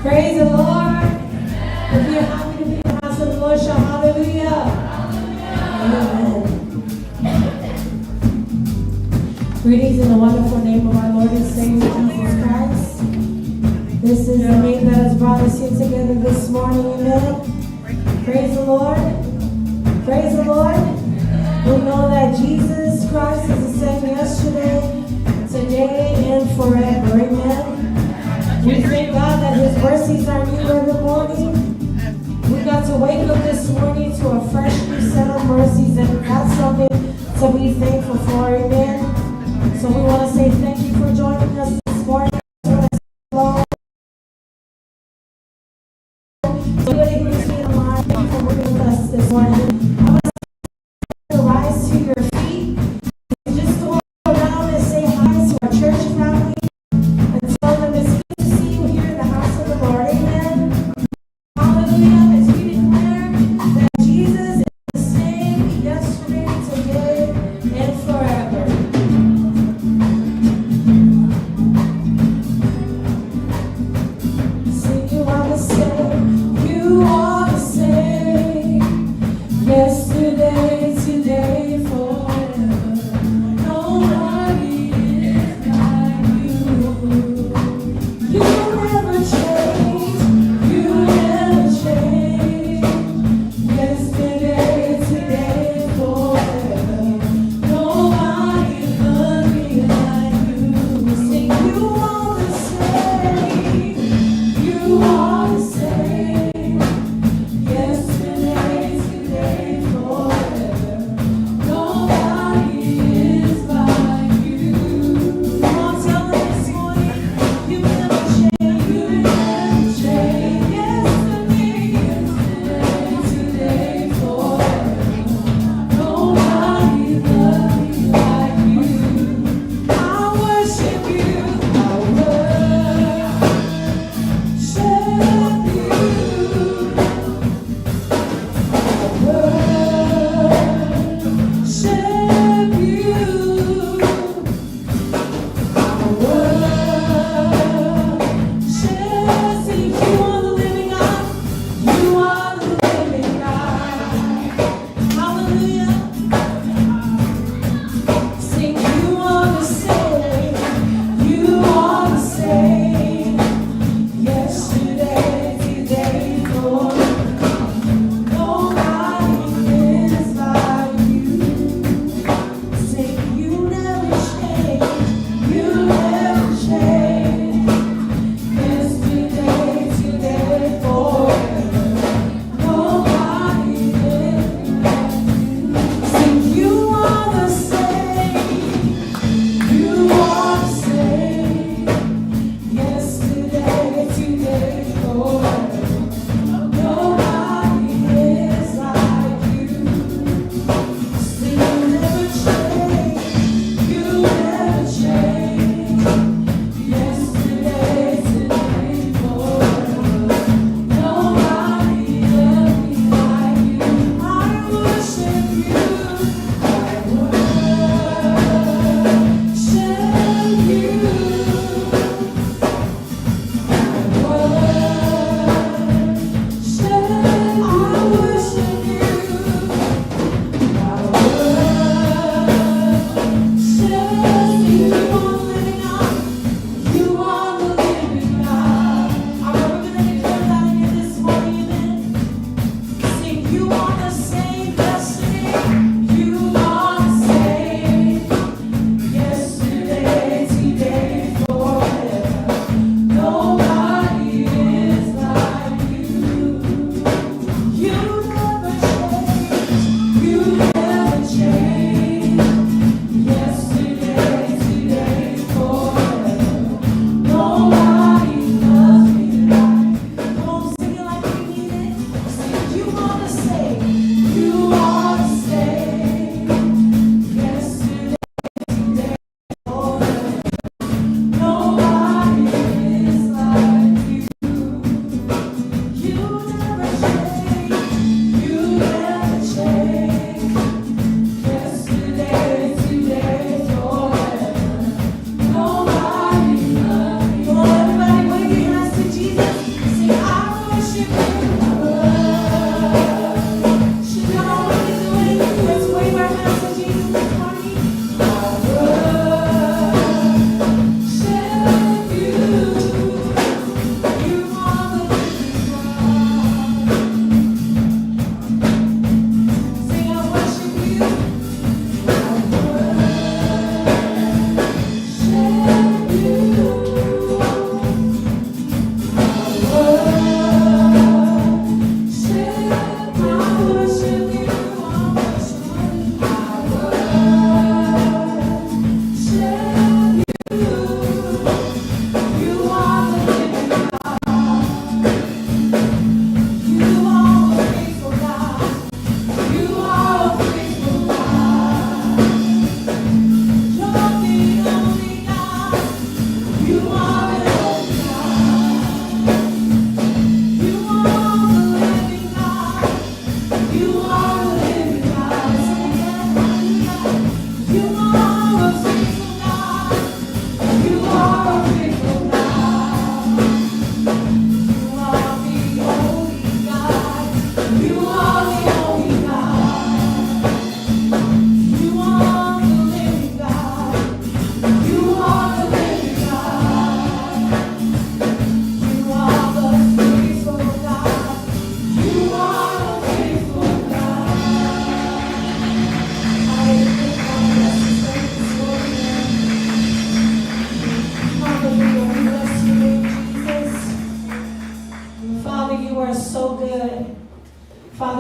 Praise the Lord. If you're happy to be in the house of the Lord, shout hallelujah. Amen. Greetings in the wonderful name of our Lord and Savior Jesus Christ. This is the name that has brought us here together this morning. Amen. Praise the Lord. Praise the Lord. We know that Jesus Christ is the same yesterday, today, and forever. Amen. We thank God that His mercies are new every morning. We got to wake up this morning to a fresh new set of mercies, and that's something to be thankful for. Amen. So we want to say thank you for joining us this morning. Hello. Anybody who's been online, thank you for working with us this morning. I want to rise to your feet. Just go around and say hi to our church family and tell them it's good to see you here in the house of the Lord. Amen. Hallelujah. As we declare that Jesus is the same yesterday, today, and forever. Sing, you are the same. You are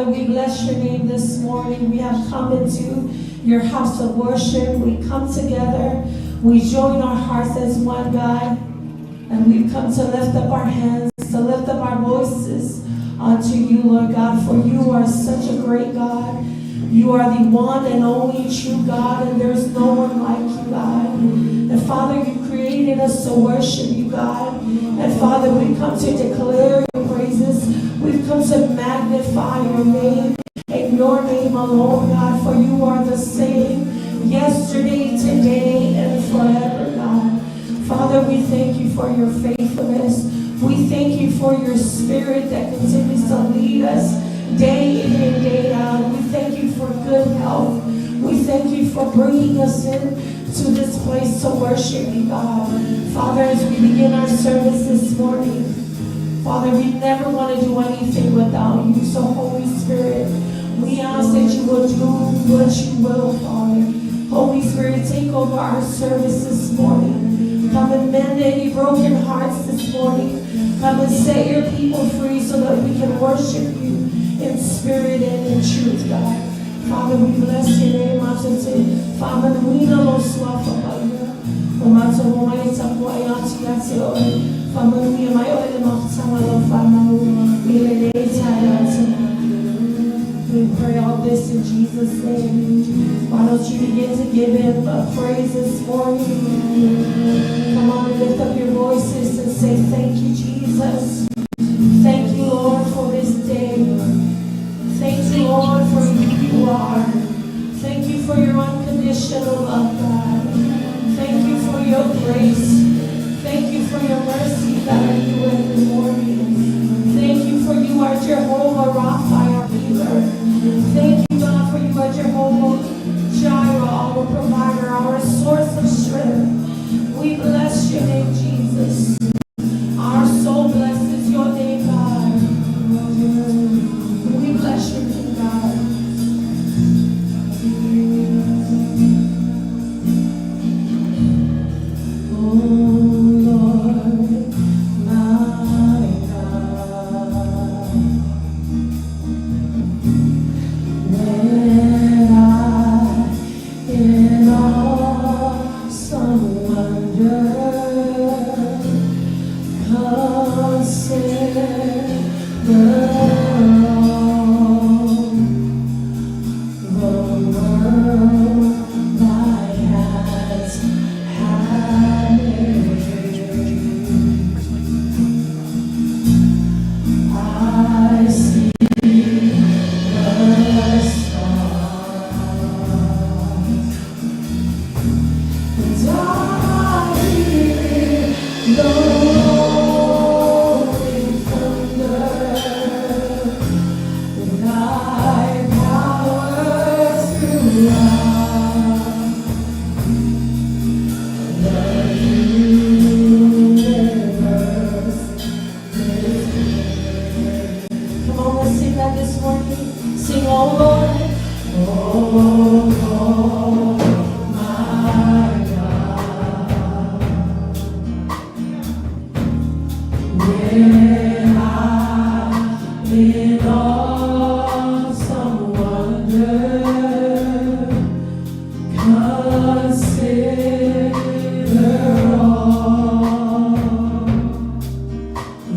Father, we bless your name this morning. We have come into your house of worship. We come together. We join our hearts as one, God. And we've come to lift up our hands, to lift up our voices unto you, Lord God, for you are such a great God. You are the one and only true God, and there's no one like you, God. And Father, you created us to worship you, God. And Father, we come to declare your praises. We've come to magnify your name and your name alone, God, for you are the same yesterday, today, and forever, God. Father, we thank you for your faithfulness. We thank you for your spirit that continues to lead us day in and day out. We thank you for good health. We thank you for bringing us in to this place to worship you, God. Father, as we begin our service this morning, Father, we never want to do anything without you. So, Holy Spirit, we ask that you will do what you will, Father. Holy Spirit, take over our service this morning. Come and mend any broken hearts this morning. Come and set your people free so that we can worship you in spirit and in truth, God. Father, we bless your name. Father, we know O matou mai tapuai atu ia te oe. Whamanuia mai oe le mafutanga lau whanau i lenei taeao tena. We pray all this in Jesus' name. Why don't you begin to give him a praise this morning? Come on and lift up your voices and say, thank you, Jesus. Thank you, Lord, for this day. Thank you, Lord, for who you are. Thank you for your unconditional love, God. Thank you for your grace. Thank you for your mercy that are new every morning. Thank you for you are Jehovah Rapha, our healer. Thank you, God, for you are Jehovah Jireh, our provider, our source of strength. We bless your name, Jesus. Our soul blesses your name, God. We bless your name, God. Oh Lord, my God, when I in awesome wonder consider all the world thy hands have made, I see the stars, and I hear the rolling thunder. Thy power throughout the universe display. Come on, let's sing that this morning. Sing, oh Lord, oh Lord, my God. When I in awesome wonder consider all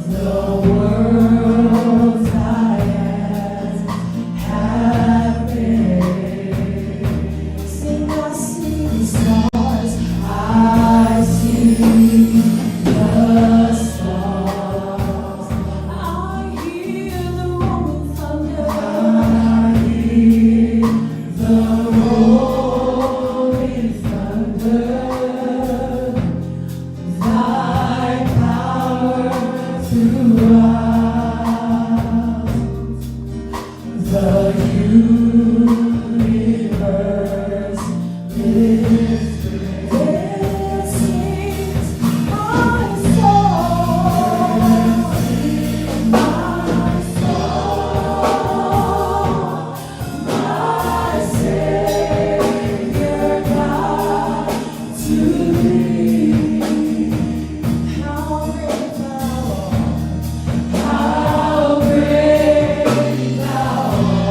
the worlds thy hands have made. Sing, I see the stars, I see the stars. I hear the rolling thunder. I hear the rolling thunder. Thy power throughout the universe display. Then sings my soul, my soul, my Savior God, to thee. How great thou art, how great thou art.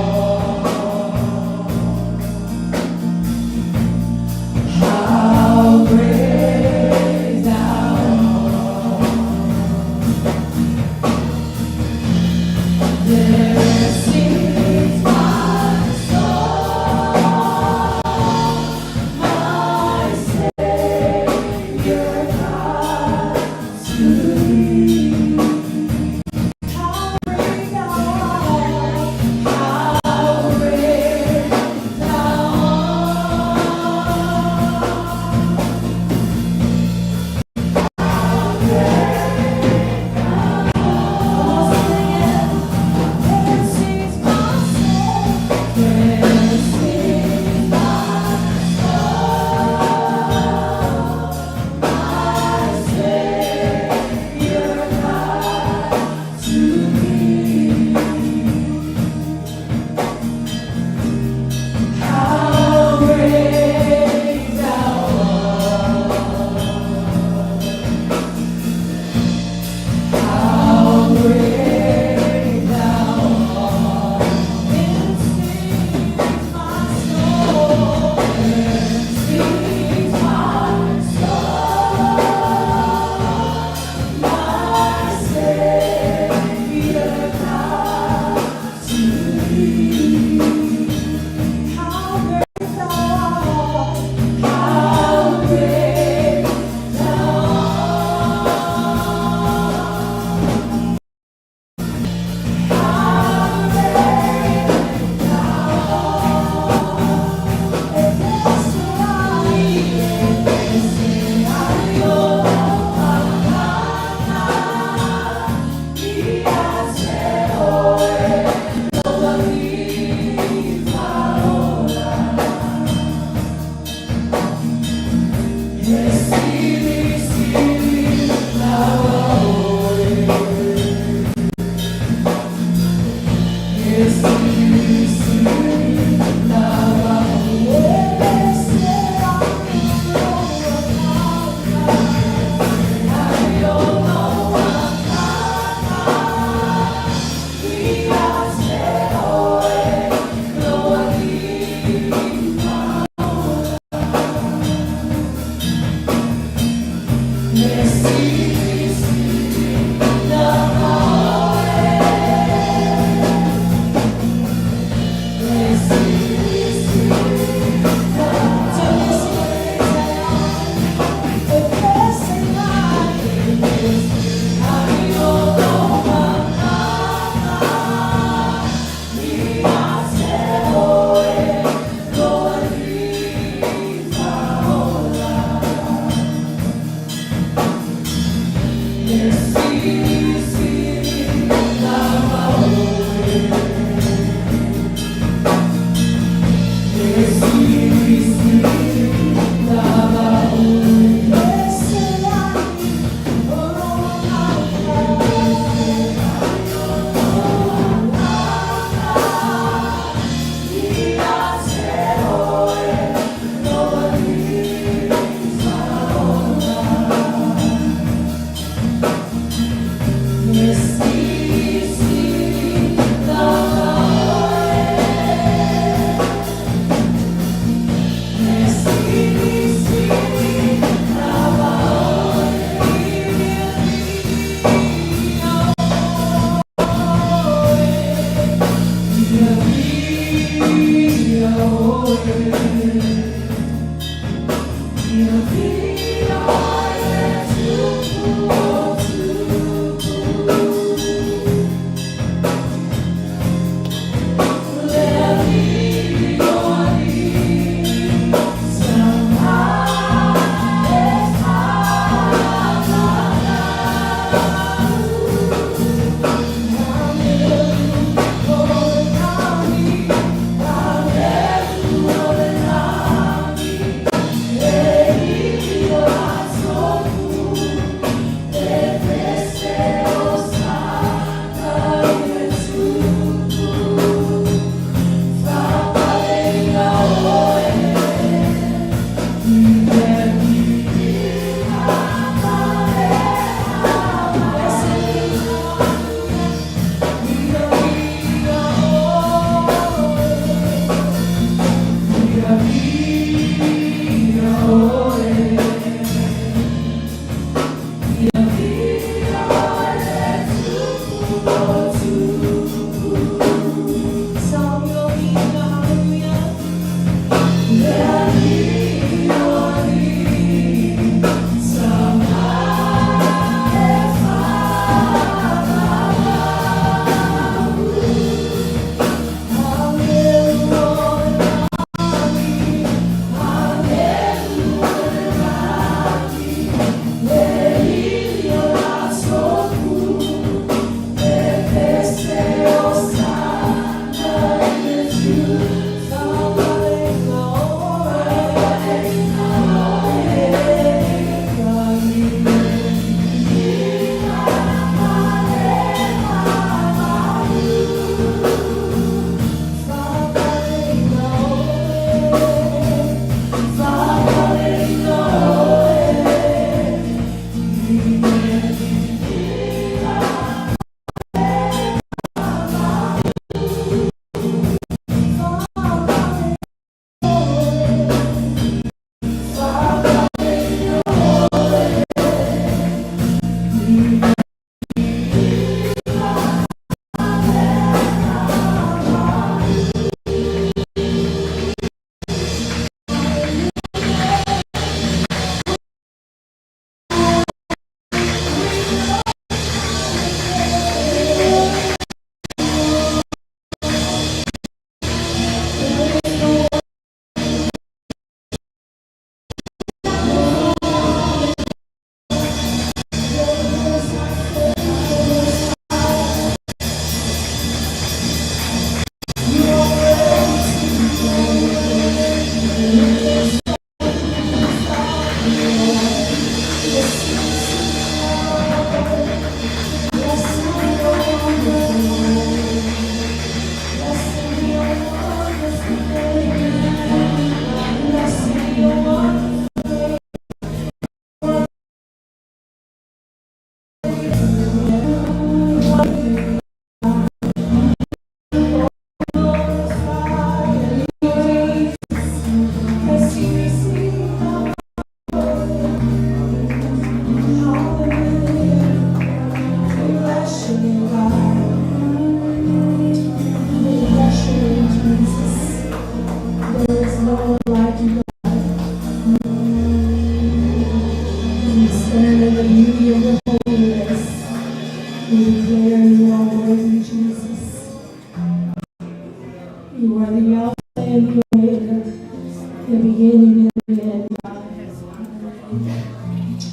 Hallelujah, God.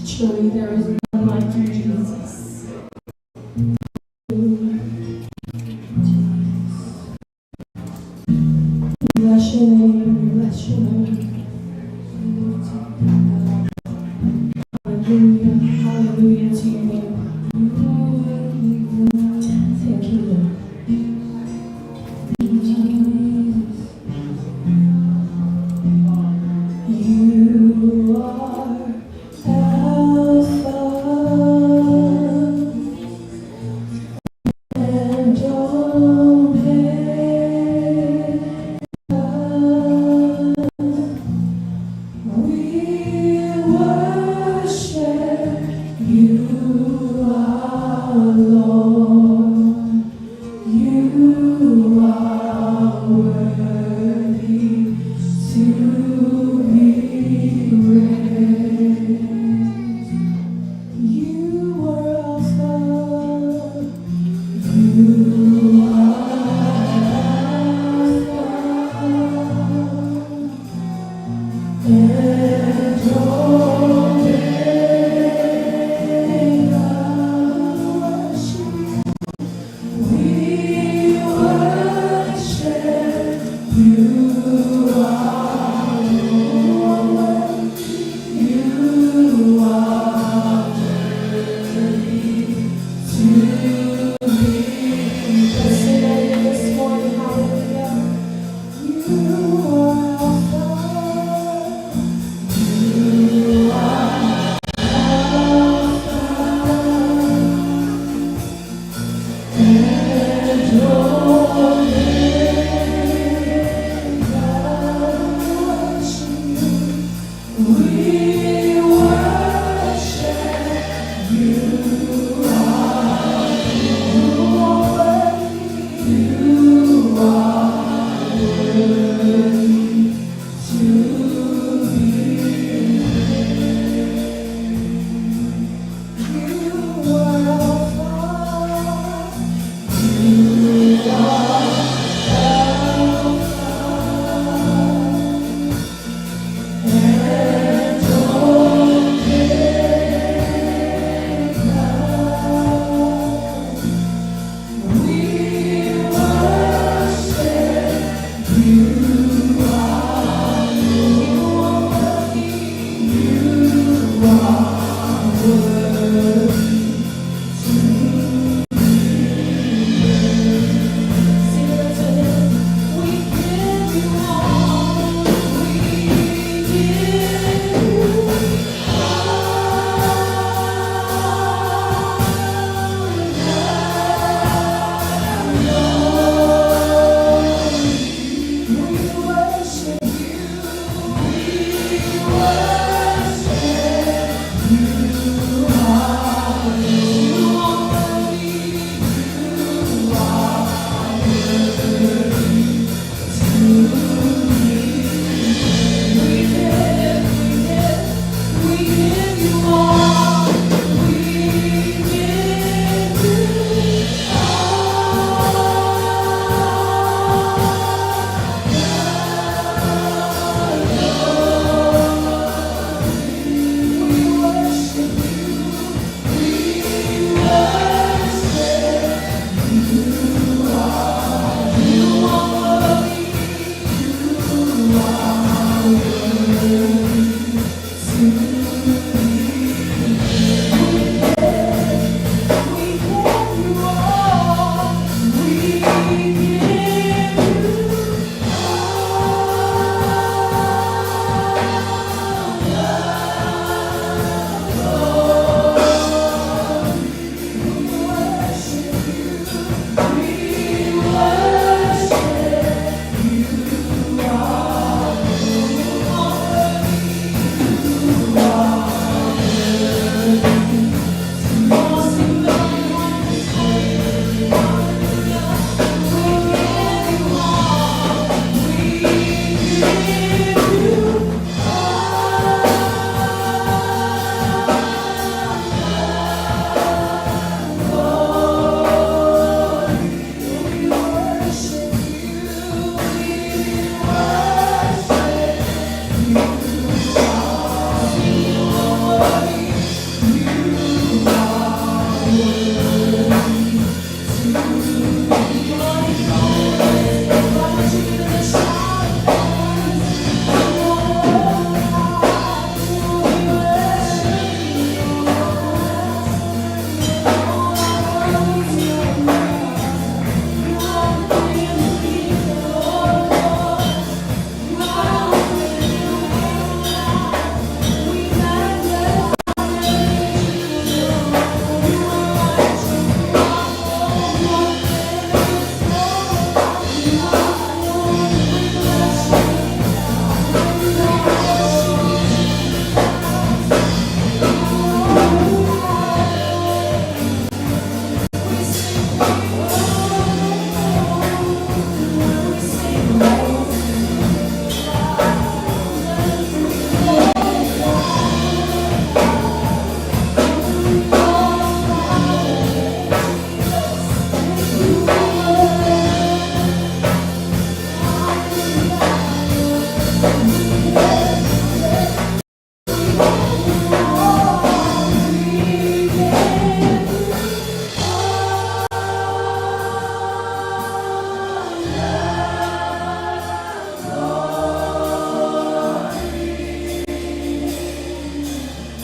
Truly, there is none like you, Jesus. Hallelujah. We bless your name. We bless your name. Hallelujah. Hallelujah to your name. Thank you, Lord. You are Alpha and Omega. We worship you, our Lord. You are worthy to be praised. You are Alpha. You are Alpha. And Omega, we worship you, our Lord. You are worthy to be. Let's sing that again this morning. Hallelujah. You are Alpha. You are Alpha and Omega. We worship you, our Lord. You are worthy to be You are Alpha. You are Alpha and Omega.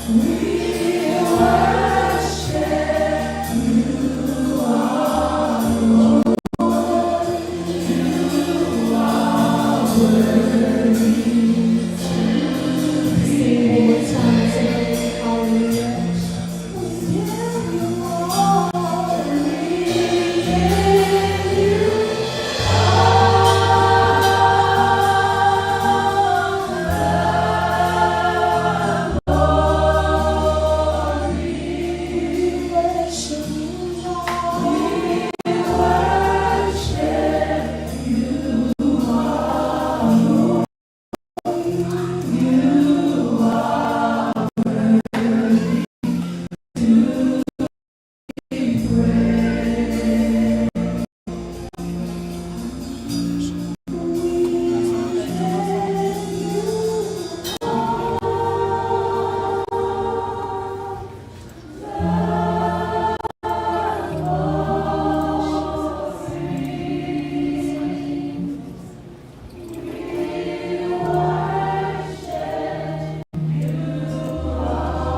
Sing it one more time today. Hallelujah. We give you all. We give you all. We worship you, Lord. We worship you, Lord. You are worthy to be praised. We give you all the glory. We worship you,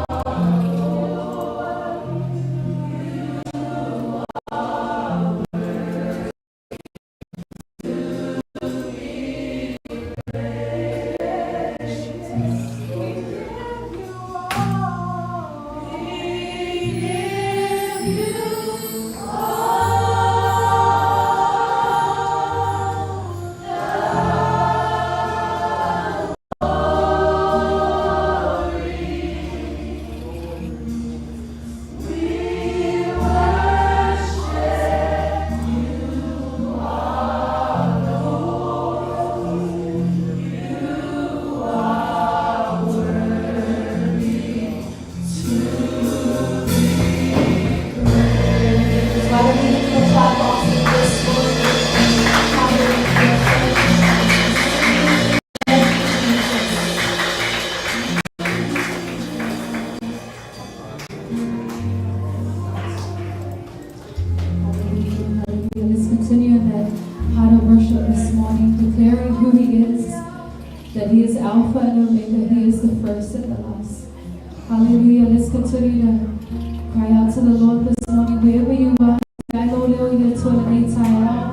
our Lord. You are worthy to be praised. We give you all. We give you all the glory. We worship you, our Lord. You are worthy to be praised. Why don't we give a clap offering this morning? Hallelujah. Thank you, Jesus. Hallelujah, hallelujah. Let's continue in that heart of worship this morning, declaring who He is, that He is Alpha and Omega, He is the first and the last. Hallelujah. Let's continue to cry out to the Lord this morning, wherever you are. Ai lou leo i le Atua i lenei taeao.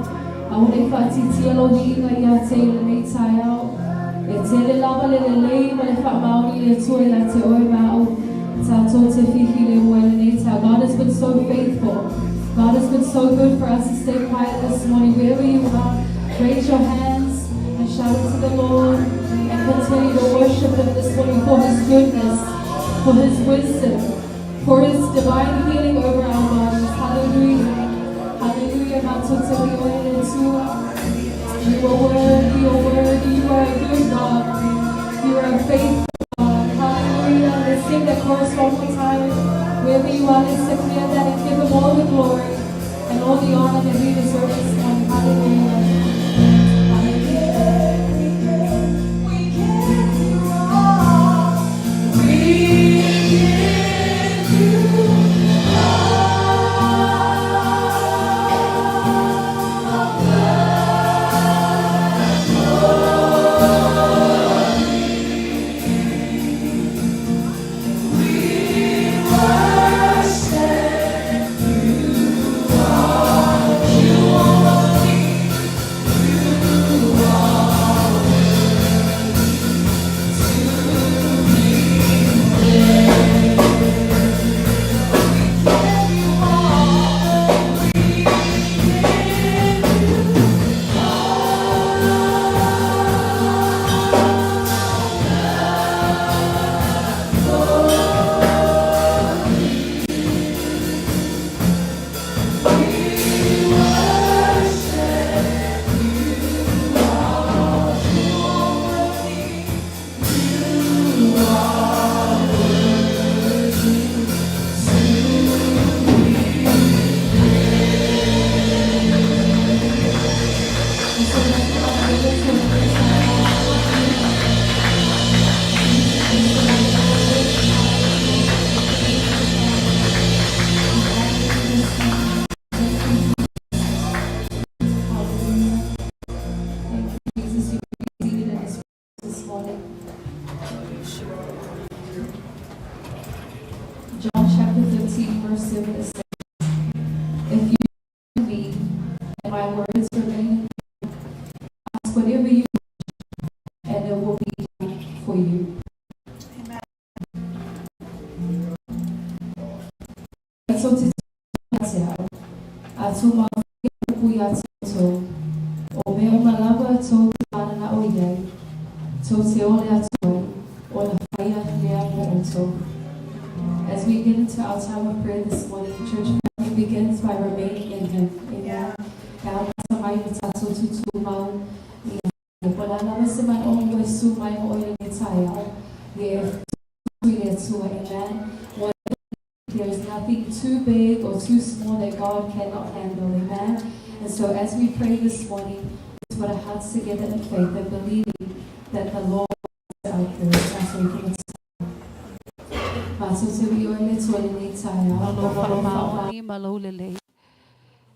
Aua ne i faaitiitia lou viiga ia te i lenei taeao. E tele lava le lelei ma le faamaoni i le Atua ia te oe ma au. Tatou te fifilemu ai lenei taeao. God has been so faithful. God has been so good for us to stay quiet this morning. Wherever you are, raise your hands and shout out to the Lord and continue to worship Him this morning for His goodness, for His wisdom, for His divine healing over our bodies. Hallelujah. Hallelujah. You are worthy, you are worthy, you are a good God. You are a faithful God. Hallelujah. Let's sing that chorus one more time. Wherever you are, let's declare that and give Him all the glory and all the honor that He deserves this morning. Hallelujah. Hallelujah. We give you all. We give you all the glory. verse 7, it says, If you in me and my words remain in you, ask whatever you wish, and it will be done for you. Ato te te au, atu ma upu ia te tou, o mea uma lava tou te mananao i ai, tou te o le Atua ai, ona faia lea mo outou. As we get into our time of prayer this morning, church family begins by remaining in Him. Amen. E amata mai le tatou tutumau i a Ia. Po o le a lava se manaoga ua e su mai ma oe i lenei taeao, ia e tu i le Atua. Amen. There is nothing too big or too small that God cannot handle. Amen. And so as we pray this morning, let's put our hearts together in faith and believing that the Lord will answer our prayers. Tatou i ke Matou te wio i le Atua i lenei taeao. Lou faamaoni ma lou lelei.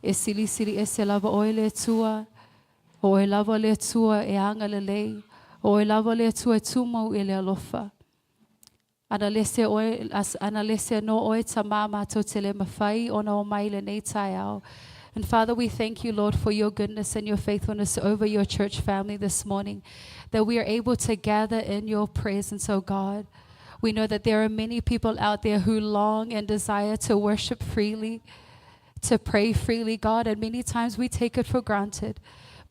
E silisili ese lava oe le Atua, o oe lava le Atua e agalelei, o oe lava le Atua e tumau i le alofa. Ana lese oe, ana lese nō oe Tamā matou te le mawhai ona o mai lenei taeao. And Father, we thank you, Lord, for your goodness and your faithfulness over your church family this morning, that we are able to gather in your presence, oh God. We know that there are many people out there who long and desire to worship freely, to pray freely, God, and many times we take it for granted.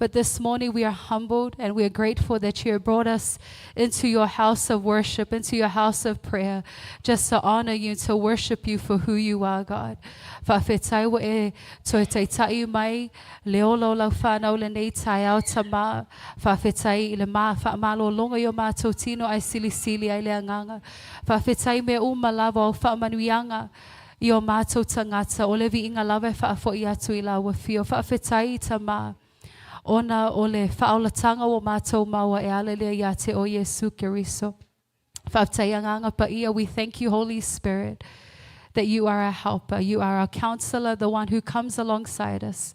But this morning we are humbled and we are grateful that you have brought us into your house of worship, into your house of prayer, just to honor you, to worship you for who you are, God. Faafetai ua e toe taitai mai le ola o lau whanau lenei taeao Tamā. Faafetai i le ma faamalologa i o matou tino ae silisili ai le agaga. Faafetai mea uma lava o faamanuiaga i o matou tagata, o le viiga lava e faafoi atu i lau afio. Faafetai Tamā, ona o le faaolataga ua matou maua e ala lea ia te oe Iesu Keriso. Faafetai Agaga Paia, we thank you, Holy Spirit, that you are our helper, you are our counselor, the one who comes alongside us.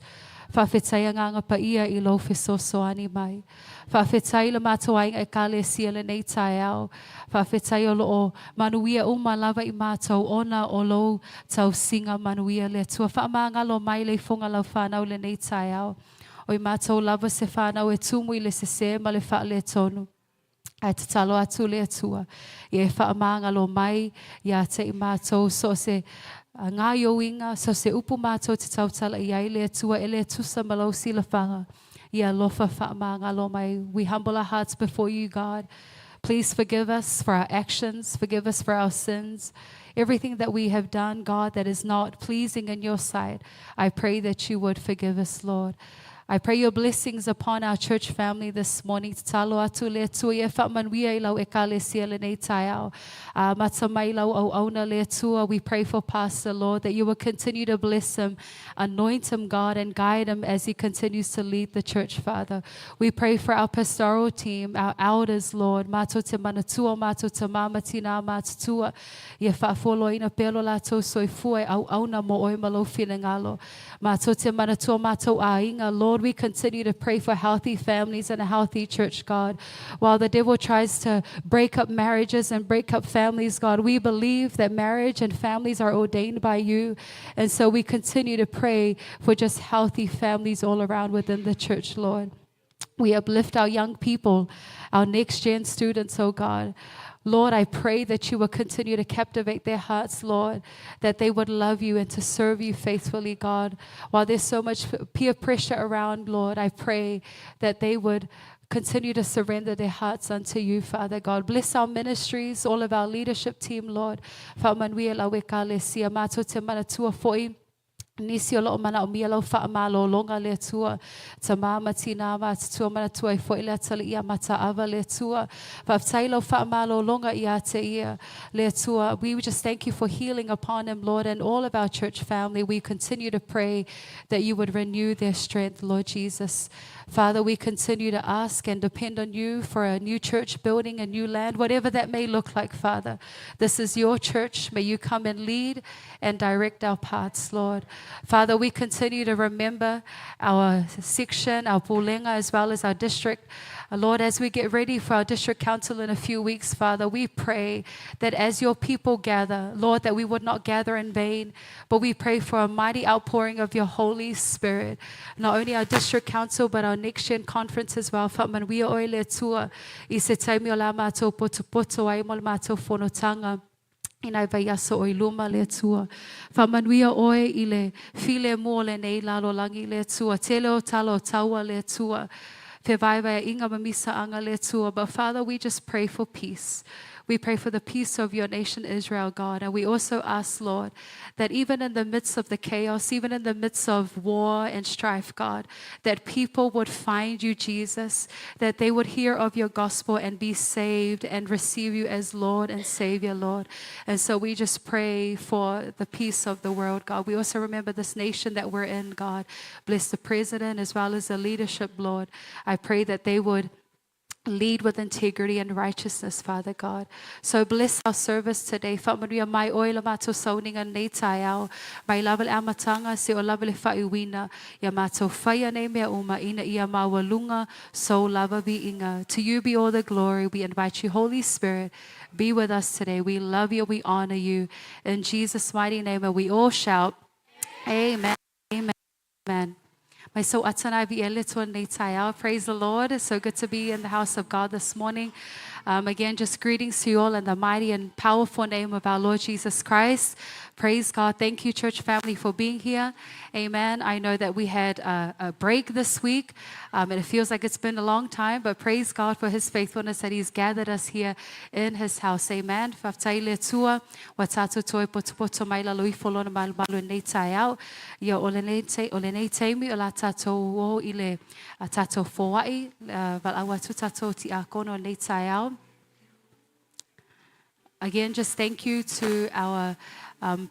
Faafetai Agaga Paia i lou fesoasoani mai. Faafetai le matou aiga Ekalesia lenei taeao. Faafetai o loo manuia uma lava i matou ona o lou tausiga manuia le Atua. Faamagalo mai le ifoga lau whanau lenei taeao. O i matou lava se whanau e tumu i le sese ma le faaletonu. Ae tatalo atu le Atua ia e faamagalo mai ia te i matou so se gaoioiga, so se upu matou te tautala i ai le Atua e le tusa ma lou silafaga. Ia alofa faamagalo mai. We humble our hearts before you, God. Please forgive us for our actions, forgive us for our sins, everything that we have done, God, that is not pleasing in your sight. I pray that you would forgive us, Lord. I pray your blessings upon our church family this morning. Tatalo atu le Atua ia faamanuia i lau Ekalesia lenei taeao. Amata mai lau auauna le Atua. We pray for Pastor, Lord, that you will continue to bless him, anoint him, God, and guide him as he continues to lead the church, Father. We pray for our pastoral team, our elders, Lord. Matou te manatua, matou tamā ma tinā matutua. Ia faafualoina pea lo latou soifua e auauna mo oe ma lou finagalo. Matou te manatua matou aiga. Lord, we continue to pray for healthy families and a healthy church, God. While the devil tries to break up marriages and break up families, God, we believe that marriage and families are ordained by you. And so we continue to pray for just healthy families all around within the church, Lord. We uplift our young people, our next gen students, oh God. Lord, I pray that you will continue to captivate their hearts, Lord, that they would love you and to serve you faithfully, God. While there's so much peer pressure around, Lord, I pray that they would continue to surrender their hearts unto you, Father God. Bless our ministries, all of our leadership team, Lord. Faamanuia lau Ekalesia, matou te manatua foi nisi o loo manaomia lau faamalologa le Atua, tamā ma tinā matutua manatua ai foi le atalii ia Mataava le Atua. Faafetai lau faamalologa ia te ia le Atua. We just thank you for healing upon him, Lord, and all of our church family. We continue to pray that you would renew their strength, Lord Jesus. Father, we continue to ask and depend on you for a new church building, a new land, whatever that may look like, Father. This is your church. May you come and lead and direct our paths, Lord. Father, we continue to remember our section, our pulega, as well as our district. Lord, as we get ready for our district council in a few weeks, Father, we pray that as your people gather, Lord, that we would not gather in vain, but we pray for a mighty outpouring of your Holy Spirit. Not only our district council, but our next gen conference as well. Faamanuia oe le Atua i se taimi o la mātou potopoto ai mo le mātou fonotaga i nai vaiaso o i luma le Atua. Faamanuia oe i le filemu o lenei lalolagi le Atua. Tele o tala o taua le Atua. Fevaevaeaiga ma misaaga le Atua. But Father, we just pray for peace. We pray for the peace of your nation, Israel, God. And we also ask, Lord, that even in the midst of the chaos, even in the midst of war and strife, God, that people would find you, Jesus, that they would hear of your gospel and be saved and receive you as Lord and Savior, Lord. And so we just pray for the peace of the world, God. We also remember this nation that we're in, God. Bless the president as well as the leadership, Lord. I pray that they would lead with integrity and righteousness, Father God. So bless our service today. Faamanuia mai oe le mātou sauniga nei taeao. Mai lava le amataga seia oo lava le faaiuina. Ia mātou faia nei mea uma ina ia maualuga sou lava viiga. To you be all the glory. We invite you, Holy Spirit, be with us today. We love you. We honor you. In Jesus' mighty name, and we all shout, Amen. Amen. Mai so atanai vi ele tua nei taeao. Praise the Lord. It's so good to be in the house of God this morning. Again, just greetings to you all in the mighty and powerful name of our Lord Jesus Christ. Praise God. Thank you, church family, for being here. Amen. I know that we had a break this week, and it feels like it's been a long time, but praise God for his faithfulness that he's gathered us here in his house. Amen. Faafetai le Atua, ua tatou toe potopoto mai lalo ifo lona malumalu nei taeao. Ia o lenei, te, o lenei taimi o la tātou o i le a tātou foai, valaau atu tātou tiakono nei taeao. Again, just thank you to our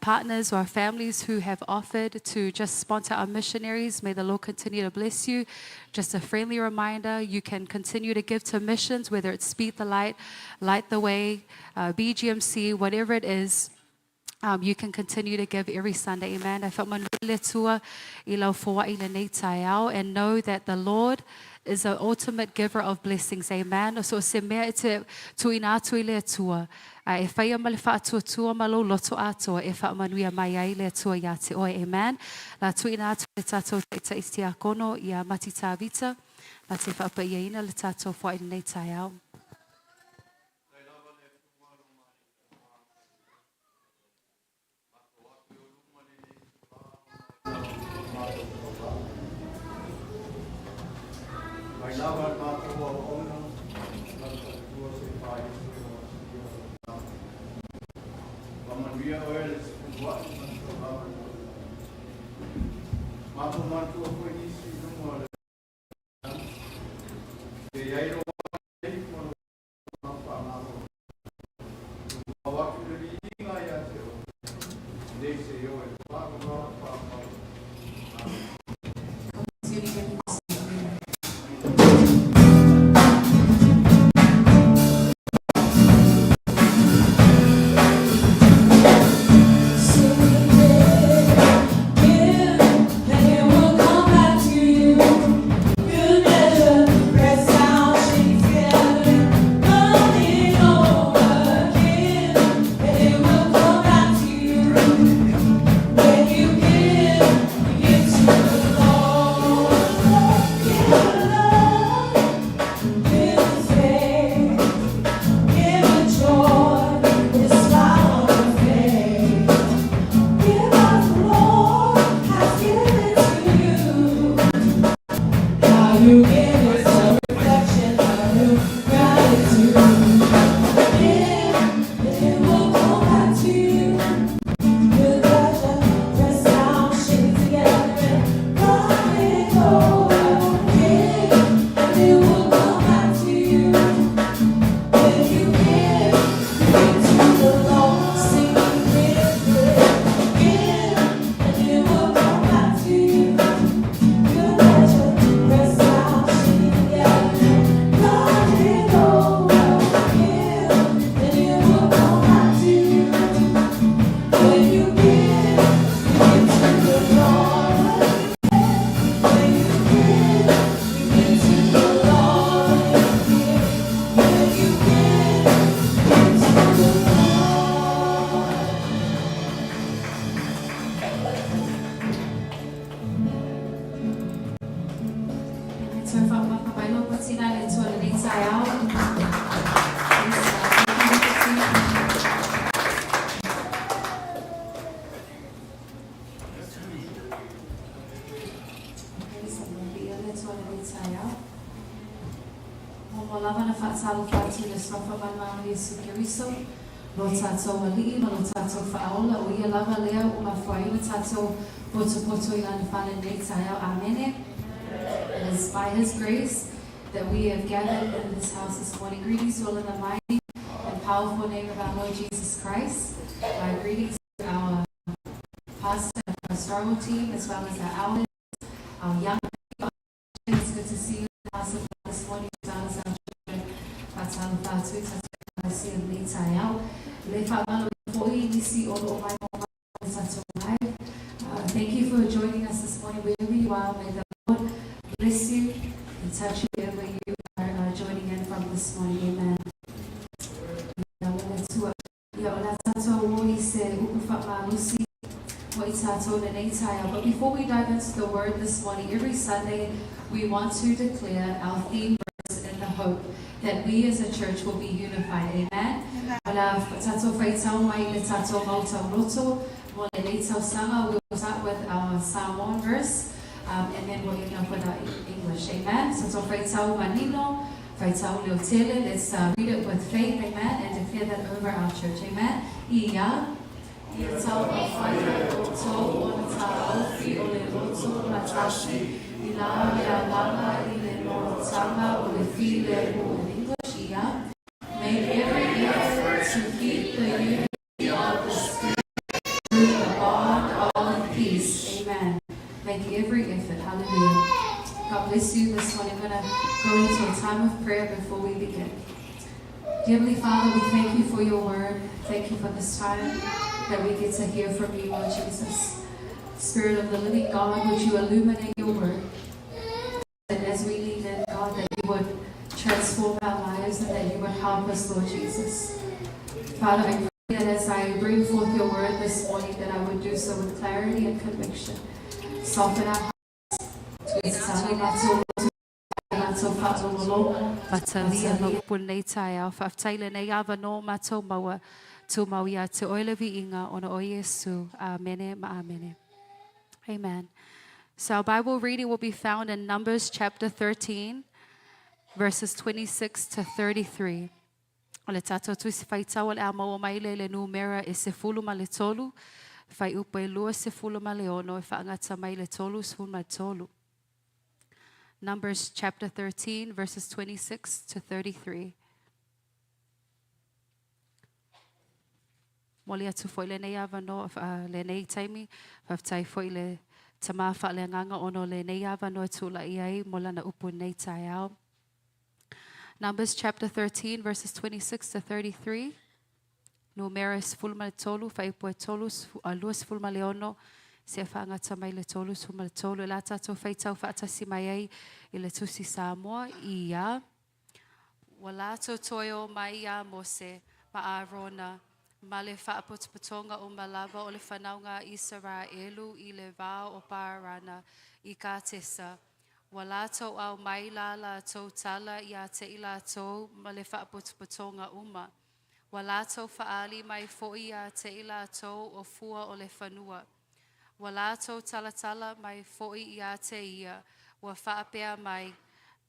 partners or our families who have offered to just sponsor our missionaries. May the Lord continue to bless you. Just a friendly reminder, you can continue to give to missions, whether it's Speed the Light, Light the Way, BGMC, whatever it is. You can continue to give every Sunday. Amen. Ae le Atua i lau foai lenei taeao and know that the Lord is the ultimate giver of blessings. Amen. So se mea e te tuuina atu i le Atua. A e whaia ma le whaatuatua ma lou loto atoa e faamanuia mai ai le Atua ia te oe. Amen. La tuuina atu le tātou taitai tiakono ia Mati Tāvita. La te whaapaiaina le tātou foai lenei taeao. Mai lava le matou auauna, ma le faletua se i faaisi o asia o le tau. Faamanuia oe le sefuluai ma le taulaga i lou lagi. Matou manatua foi nisi i luga o le lagi, se i ai lou agalelei ma lou faamalo. Tumau atu le viiga ia te oe, nei seia oo i le faavavau faavavau. Amene. Give, and it will come back to you. Faatalofa atu i le Suafa manumalo o Iesu Keriso, lo tatou Alii ma lo tatou Faaola, o Ia lava lea ua mafua ai ona tatou potopoto i Lana fale i lenei taeao. Amene. It is by His grace that we have gathered in this house this morning. Greetings to all in the mighty and powerful name of our Lord Jesus Christ. My greetings to our pastor and pastoral team, as well as our elders, our young people. It's good to see you in the house of God this morning, as well as our children. Faatalofa atu i tatou ekalesia i lenei taeao. Le faamalo foi i nisi o loo maimoa mai i le tatou live. Thank you for joining us this morning wherever you are. May the Lord bless you and touch you wherever you are joining in from this morning. Amen. Ia o le Atua. Ia o le a tatou o i se upu faamalosi mo i tatou lenei taeao. But before we dive into the word this morning, every Sunday we want to declare our theme verse in the hope that we as a church will be unified. Amen. O le a tatou faitau mai i le tatou mau tauloto mo lenei tausaga. We will start with our Samoan verse and then we'll end up with our English. Amen. So tatou faitau manino, faitau leotele. Let's read it with faith. Amen. And declare that over our church. Amen. Ia. Ia taumafai ai outou ona taofi o le loto matasi i la le alaga i le notaga o le filemu in English, ia. Make every effort to keep the unity of the Spirit through the bond of peace. Amen. Make every effort. Hallelujah. God bless you this morning. I'm going to go into a time of prayer before we begin. Dear Heavenly Father, we thank you for your word. Thank you for this time that we get to hear from you, Lord Jesus. Spirit of the living God, would you illuminate your word? That as we lean in, God, that you would transform our lives and that you would help us, Lord Jesus. Father, I pray that as I bring forth your word this morning, that I would do so with clarity and conviction. Soften our hearts. Fatalia ma upu lenei taeao. Faafetai lenei avanoa matou maua tumau ia te oe le viiga ona o Iesu. Amene ma amene. Amen. So our Bible reading will be found in Numbers chapter 13, verses 26 to 33. O le tatou tusi faitau o le a maua mai lea i le numera e 13, fuaiupu e 26 e faagata mai i le 33. Numbers chapter 13, verses 26 to 33. Momoli atu foi lenei avanoa, lenei taimi, faafetai foi i le Tama faaleagaga ona o lenei avanoa e tulai ai mo lana upu i lenei taeao. Numbers chapter 13, verses 26 to 33. Numera e 13, fuaiupu e 26, seia faagata mai le 33. E la tatou faitau faatasi mai ai i le Tusi Samoa, ia. Ua latou toe o mai iā Mose ma Arona ma le faapotopotoga uma lava o le fanauga a Isaraelu i le vao o Parana i Katesa. Ua latou aumai la latou tala ia te i latou ma le faapotopotoga uma. Ua latou faaali mai foi ia te i latou o fua o le fanua. Ua latou talatala mai foi ia te ia, ua faapea mai,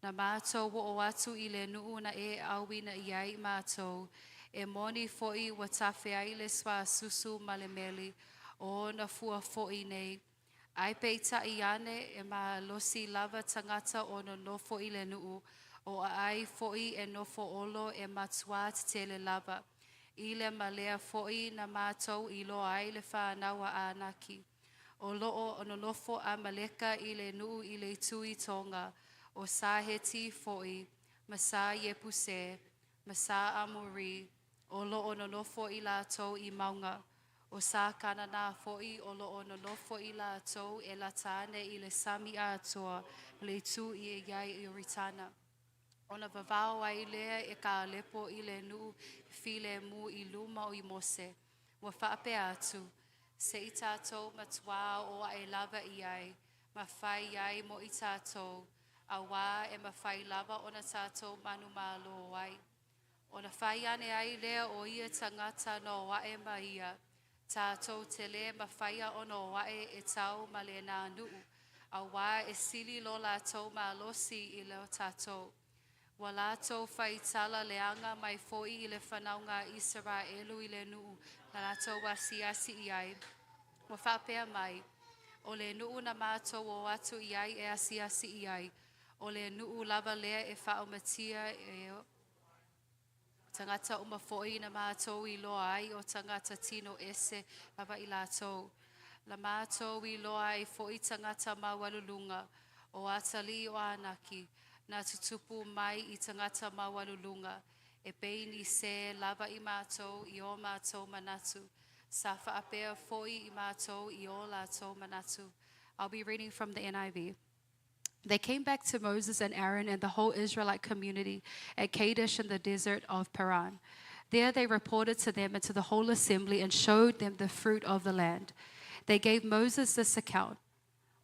Na matou oo atu i le nuu na e auina i ai matou, e moni foi ua tafeai le suasusu ma le meli, o ona fua foi nei. Ae peitai ane e malosi lava tagata o nonofo i le nuu, o aai foi e nofo olo e matuā tetele lava. I le ma lea foi na matou iloa ai le fanau a Anaki. O loo o nonofo Amaleka i le nuu i le itu i Tonga, o sa Heti foi, ma sa Iepuse, ma sa Amori, o loo nonofo i latou i mauga. O sa Kanana foi o loo nonofo i latou e lata ane i le sami atoa ma le itu i ai i Ioritana. Ona vavao ai lea e Kalepo i le nuu filemu i luma o Mose. Ua faapea atu, se i tatou matuā o ae lava i ai, ma fai ai mo i tatou, auā e mafai lava ona tatou manumalo ai. Ona fai ane ai lea o ia tagata na o ae ma ia, tatou te le mafaia ona o ae e tau ma lena nuu, auā e sili lo latou malosi i lo tatou. Ua latou faitala leaga mai foi i le fanauga a Isaraelu i le nuu na latou asiasi i ai. Ua faapea mai, o le nuu na matou o atu i ai e asiasi i ai, o le nuu lava lea e faaumatia e tagata uma foi na matou iloa ai o tagata tino ese lava i latou. Na matou iloa ai foi tagata maualuluga o atalii o Anaki, na tutupu mai i tagata maualuluga, e pei ni sē lava i matou i o matou manatu. Sa faapea foi i matou i o latou manatu. I'll be reading from the NIV. They came back to Moses and Aaron and the whole Israelite community at Kadesh in the desert of Paran. There they reported to them and to the whole assembly and showed them the fruit of the land. They gave Moses this account.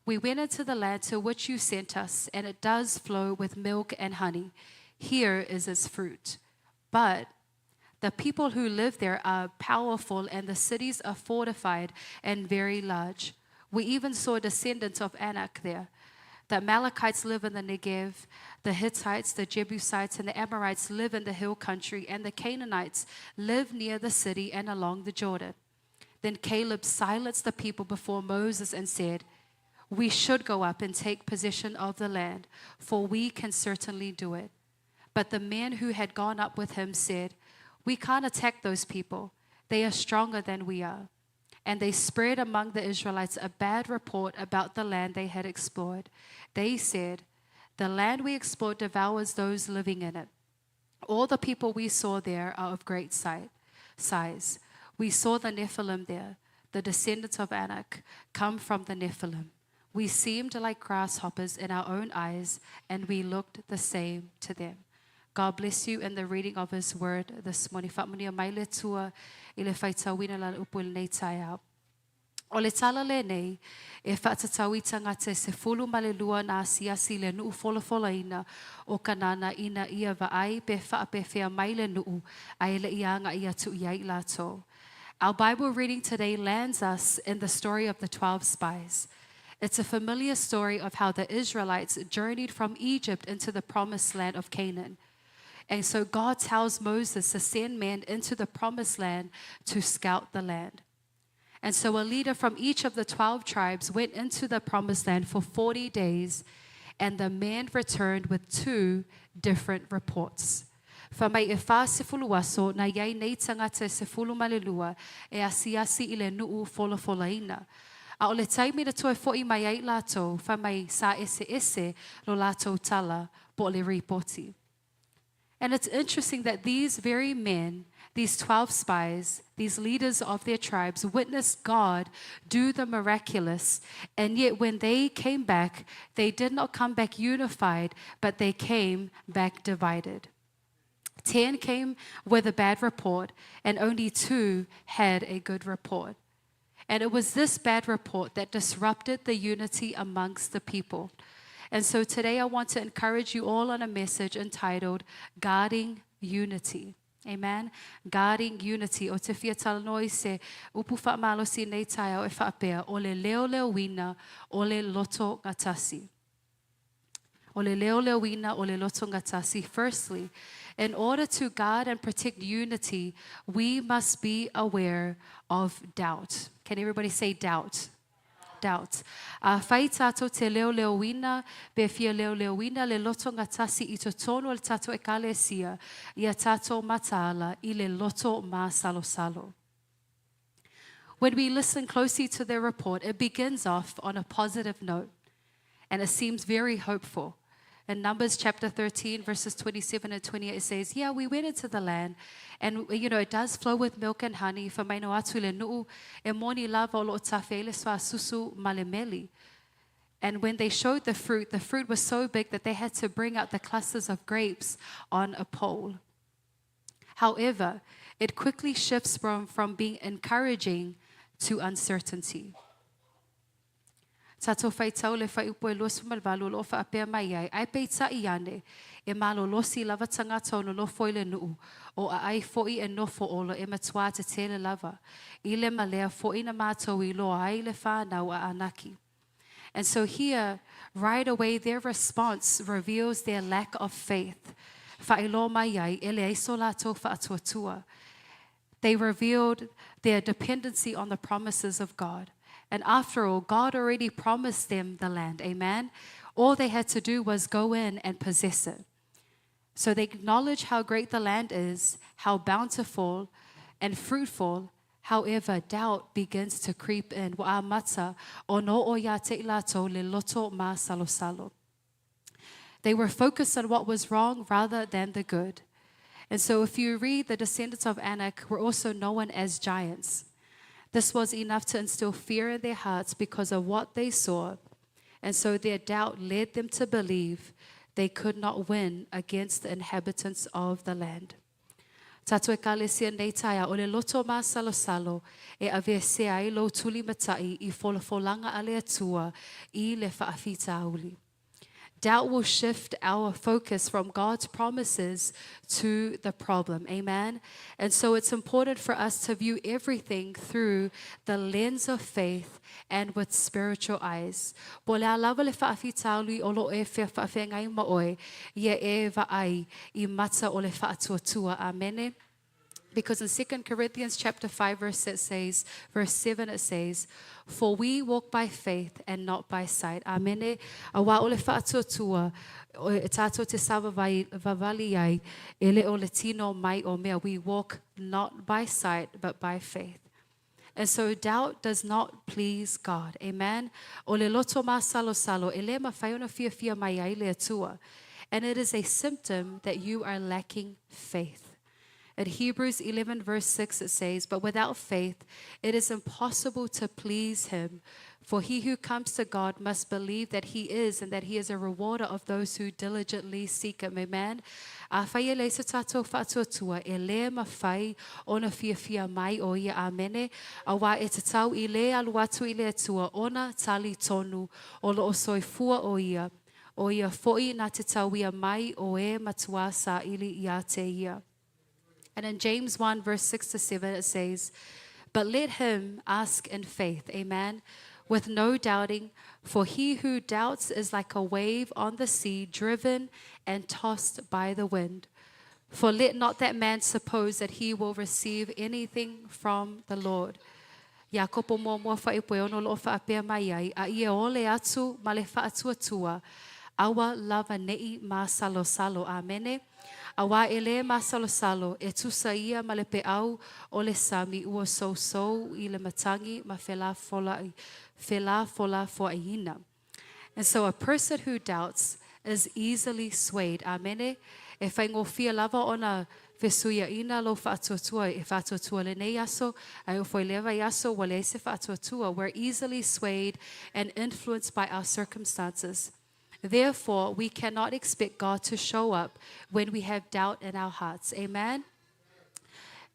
We went into the land to which you sent us, and it does flow with milk and honey. Here is its fruit. But the people who live there are powerful, and the cities are fortified and very large. We even saw descendants of Anak there. The Amalekites live in the Negev, the Hittites, the Jebusites, and the Amorites live in the hill country, and the Canaanites live near the city and along the Jordan. Then Caleb silenced the people before Moses and said, We should go up and take possession of the land, for we can certainly do it. But the men who had gone up with him said, We can't attack those people. They are stronger than we are. And they spread among the Israelites a bad report about the land they had explored. They said, The land we explored devours those living in it. All the people we saw there are of great size. We saw the Nephilim there, the descendants of Anak, come from the Nephilim. We seemed like grasshoppers in our own eyes, and we looked the same to them. God bless you in the reading of His word this morning. Faamanuia mai le Atua i le faitauina lana upu i lenei taeao. O le tala lenei e faatatau i tagata e 12 na asiasi i le nuu folafolaina o Kanana ina ia vaai pe faapefea mai le nuu ae le i agai atu i ai latou. Our Bible reading today lands us in the story of the 12 spies. It's a familiar story of how the Israelites journeyed from Egypt into the promised land of Canaan. And so God tells Moses to send men into the promised land to scout the land. And so a leader from each of the 12 tribes went into the promised land for 40 days, and the men returned with two different reports. Fai mai e 40 aso na iai nei tagata e 12 e asiasi i le nuu folafolaina. A o le taimi na toe foi mai ai latou, fai mai sa eseese lo latou tala po o le ripoti. And it's interesting that these very men, these 12 spies, these leaders of their tribes, witnessed God do the miraculous. And yet, when they came back, they did not come back unified, but they came back divided. 10 came with a bad report, and only two had a good report. And it was this bad report that disrupted the unity amongst the people. And so today I want to encourage you all on a message entitled Guarding Unity. Amen. Guarding Unity. Ou te fia talanoa i se upu faamalosi i lenei taeao e faapea, o le leoleoina o le lotogatasi. O le leoleoina o le lotogatasi. Firstly, in order to guard and protect unity, we must be aware of doubt. Can everybody say doubt? Doubt. Afai tātou te leoleoina, pe fia leoleoina le lotogatasi i totonu o le tātou ekalesia, ia tātou mataala i le loto māsalosalo. When we listen closely to their report, it begins off on a positive note and it seems very hopeful. In Numbers chapter 13, verses 27 and 28, it says, Yeah, we went into the land, and it does flow with milk and honey. Fai mai na o atu i le nuu, e moni lava o lo o tafe ai le suasusu ma le meli. And when they showed the fruit was so big that they had to bring out the clusters of grapes on a pole. However, it quickly shifts from being encouraging to uncertainty. Tatou faitau le fuaiupu e 28 o lo o faapea mai ai, ae peitai ane, e malolosi lava tagata o nonofo i le nuu, o aai foi e nofo olo e matua tetele lava, i le mea lea foi na matou iloa ai le fanau a Anaki. And so here, right away, their response reveals their lack of faith. faailoa mai ai e leai so latou faatuatua. They revealed their dependency on the promises of God. And after all, God already promised them the land. Amen. All they had to do was go in and possess it. So they acknowledge how great the land is, how bountiful and fruitful. However, doubt begins to creep in. Ua amata ona oo ia te i latou le loto masalosalo. They were focused on what was wrong rather than the good. And so if you read, the descendants of Anak were also known as giants. This was enough to instill fear in their hearts because of what they saw. And so their doubt led them to believe they could not win against the inhabitants of the land. Tatou Ekalesia nei taeao, o le loto masalosalo e aveesea ai lou tulimata'i i folafolaga a le Atua i le faafitauli. Doubt will shift our focus from God's promises to the problem. Amen. And so it's important for us to view everything through the lens of faith and with spiritual eyes. Po o le a lava le faafitauli o lo o e faafeagai ma oe, ia e vaai i mata o le faatuatua. Amene. Because in 2 Corinthians chapter 5 verse it says, verse 7 it says, "For we walk by faith and not by sight." Amene. Auā o le faatuatua e tātou te savavali ai e le o le tino mai o mea. We walk not by sight but by faith. And so doubt does not please God. Amen. O le loto masalosalo e le mafai ona fiafia mai ai le Atua. And it is a symptom that you are lacking faith. At Hebrews 11, verse 6, it says, "But without faith, it is impossible to please him. For he who comes to God must believe that he is and that he is a rewarder of those who diligently seek him." Amen. Afai e leai so tātou faatuatua, e lē mafai ona fiafia mai o ia. Amene. Auā e tatau i le alu atu i le Atua ona talitonu o lo o soifua o ia, o ia fo'i na te tauia mai o e matuā saili iā te ia. And in James 1, verse 6 to 7, it says, "But let him ask in faith," amen, "with no doubting, for he who doubts is like a wave on the sea, driven and tossed by the wind. For let not that man suppose that he will receive anything from the Lord." Iakopo muamua fuaiupu e ono o lo o faapea mai ai, a ia ole atu ma le faatuatua, aua lava ne'i masalosalo. Amene. Auā e lē masalosalo, e tusa ia ma le peʻau o le sami ua sousou i le matagi ma felafolafoaiina. And so a person who doubts is easily swayed. Amene. E faigofie lava ona fesuiaʻina lou faatuatua e faatuatua lenei aso, ae oo foi lea vaiaso ua leai se faatuatua. We're easily swayed and influenced by our circumstances. Therefore, we cannot expect God to show up when we have doubt in our hearts. Amen.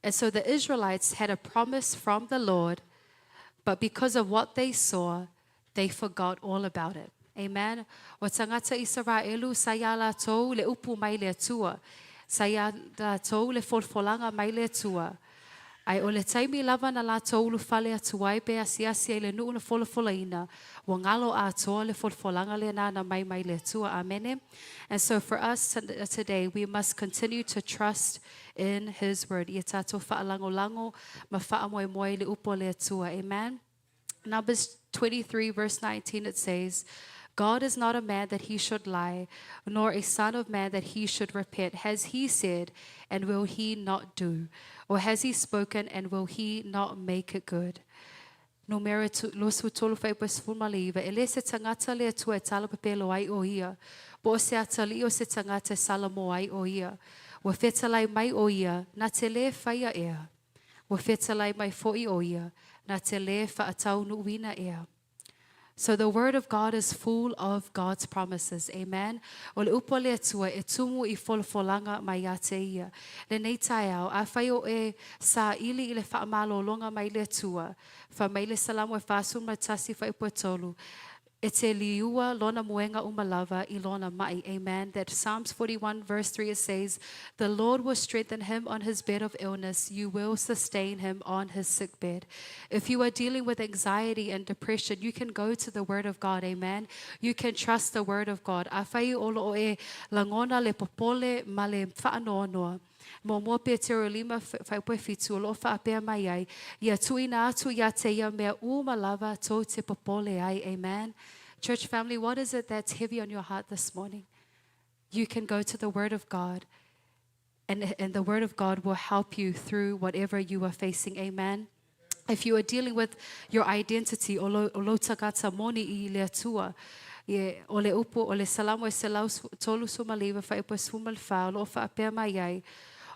And so the Israelites had a promise from the Lord, but because of what they saw, they forgot all about it. Amen. O tagata Isaraelu sa iā latou le upu mai le Atua. Sa iā latou le folafolaga mai le Atua. Ae o le taimi lava na latou ulufale atu ai pe asiasi ai i le nuu na folafolaina, ua galo atoa le folafolaga lena na mai mai le Atua. Amene. And so for us today, we must continue to trust in His word. Ia tatou faalagolago ma faamoemoe i le upu a le Atua. Amen. Numbers 23, verse 19, it says, "God is not a man that he should lie, nor a son of man that he should repent. Has he said, and will he not do? Or has he spoken, and will he not make it good?" Numera 23 fuaiupu e 19, E le se tagata le Atua e talapepelo ai o ia, po o se atalii o se tagata e salamo ai o ia. Ua fetalai mai o ia, na te lē faia ea. Ua fetalai mai fo'i o ia, na te lē faataunuuina ea. So the word of God is full of God's promises. Amen. O le upu a le Atua e tumu i folafolaga mai ia te ia. Lenei taeao, afai o e saili i le faamalologa mai le Atua, fai mai le Salamo e 41 fuaiupu e tolu, E te liua lona moega uma lava i lona ma'i. Amen. That Psalms 41 verse 3 it says, The Lord will strengthen him on his bed of illness. You will sustain him on his sick bed. If you are dealing with anxiety and depression, you can go to the Word of God. Amen. You can trust the Word of God. Afai o loo e lagona le popole ma le faanoanoa. Muamua Petero 5 fuaaiupu e 7 o loo faapea mai ai, Ia tuuina atu ia te ia mea uma lava tou te popole ai. Amen. Church family, what is it that's heavy on your heart this morning? You can go to the Word of God, and the Word of God will help you through whatever you are facing. Amen. If you are dealing with your identity, o lou, o lou tagata moni i le Atua, ie, o le upu, o le Salamo e 139 fuaiupu e 14, o loo faapea mai ai,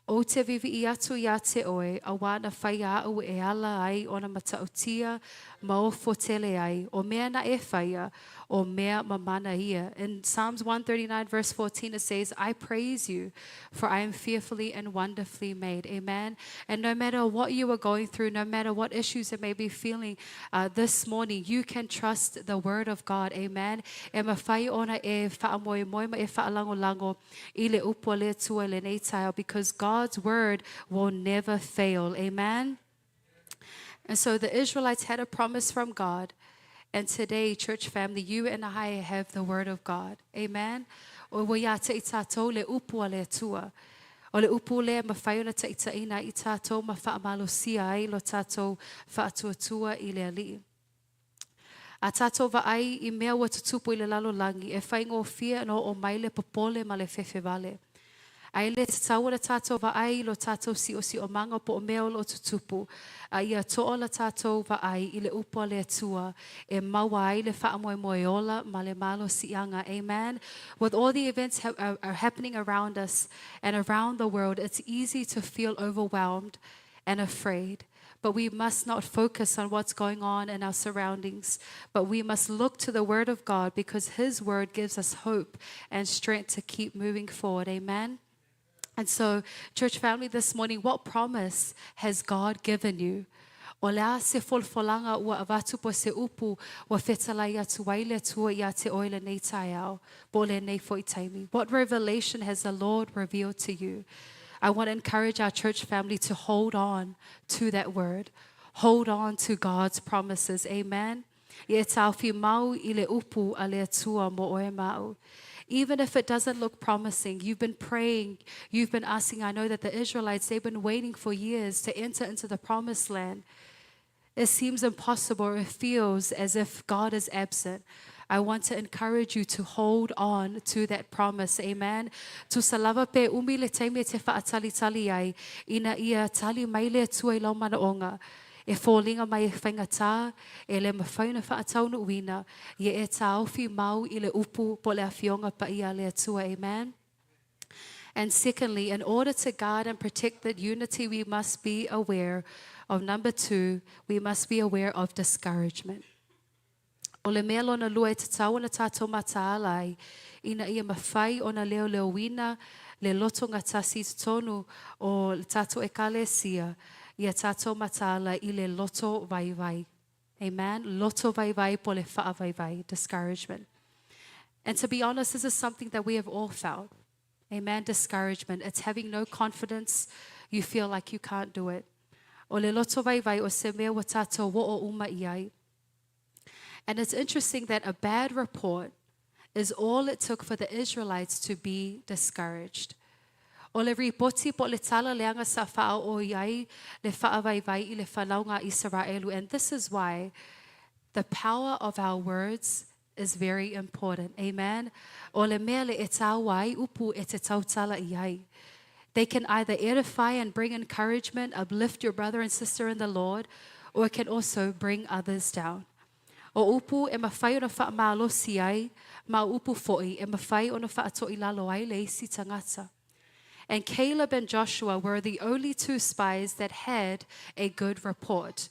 Ou te vivii atu iā te oe, auā na faia aʻu e ala ai ona matautia ma ofo tele ai, o mea na e faia, o mea mamana ia. In Psalms 139 verse 14 it says, I praise you, for I am fearfully and wonderfully made. Amen. And no matter what you are going through, no matter what issues you may be feeling this morning, you can trust the word of God. Amen. E mafai ona e faamoemoe ma e faalagolago i le upu a le Atua i lenei taeao because God's word will never fail. Amen. And so the Israelites had a promise from God. And today, church family, you and I have the word of God. Amen. O ua iā te i tātou le upu a le Atua. O le upu lea e mafai ona taitaiina ai i tātou ma faamalosia ai lo tātou faatuatua i le Alii. A tātou vaai i mea ua tutupu i le lalolagi, e faigofie ona oo mai le popole ma le fefe wale. A e le tatau ona tātou vaai i lo tātou siosiomaga po o mea o loo tutupu, a ia toa la tātou vaai i le upu a le Atua e maua ai le faamoemoe ola ma le malosiaga. Amen. With all the events are happening around us and around the world, it's easy to feel overwhelmed and afraid. But we must not focus on what's going on in our surroundings, but we must look to the Word of God because His Word gives us hope and strength to keep moving forward. Amen. And so, church family, this morning, what promise has God given you? O le a se folafolaga ua avatu po o se upu ua fetalai atu ai le Atua iā te oe i lenei taeao, po o lenei foi taimi. What revelation has the Lord revealed to you? I want to encourage our church family to hold on to that word. Hold on to God's promises. Amen. Ia e taofi mau i le upu a le Atua mo oe ma au. Even if it doesn't look promising, you've been praying, you've been asking. I know that the Israelites, they've been waiting for years to enter into the promised land. It seems impossible. It feels as if God is absent. I want to encourage you to hold on to that promise. Amen. Tusa lava pe umi le taimi e te faatalitali ai, ina ia tali mai le Atua i lau manaoga. E foliga mai e faigata, e le mafai ona faataunuuina, ia e taofi mau i le upu po o le Afioga Paia a le Atua. Amen. And secondly, in order to guard and protect that unity, we must be aware of number two, we must be aware of discouragement. O le mea lona lua e tatau ona tātou mataala ai, ina ia mafai ona leoleoina le lotogatasi i totonu o le tātou Ekalesia, ia tātou mataala i le loto vaivai. Amen. Loto vaivai po o le faavaivai, discouragement. And to be honest, this is something that we have all felt. Amen. Discouragement. It's having no confidence. You feel like you can't do it. O le loto vaivai o se mea ua tātou oo uma i ai. And it's interesting that a bad report is all it took for the Israelites to be discouraged. O le ripoti po o le tala leaga sa faaoo i ai le faavaivai i le fanauga a Isaraelu. And this is why the power of our words is very important. Amen. O le mea le e tāua ai upu e te tautala i ai. They can either edify and bring encouragement, uplift your brother and sister in the Lord, or it can also bring others down. O upu e mafai ona faamalosi ai, ma o upu foi e mafai ona faatoilalo ai le isi tagata. And Caleb and Joshua were the only two spies that had a good report.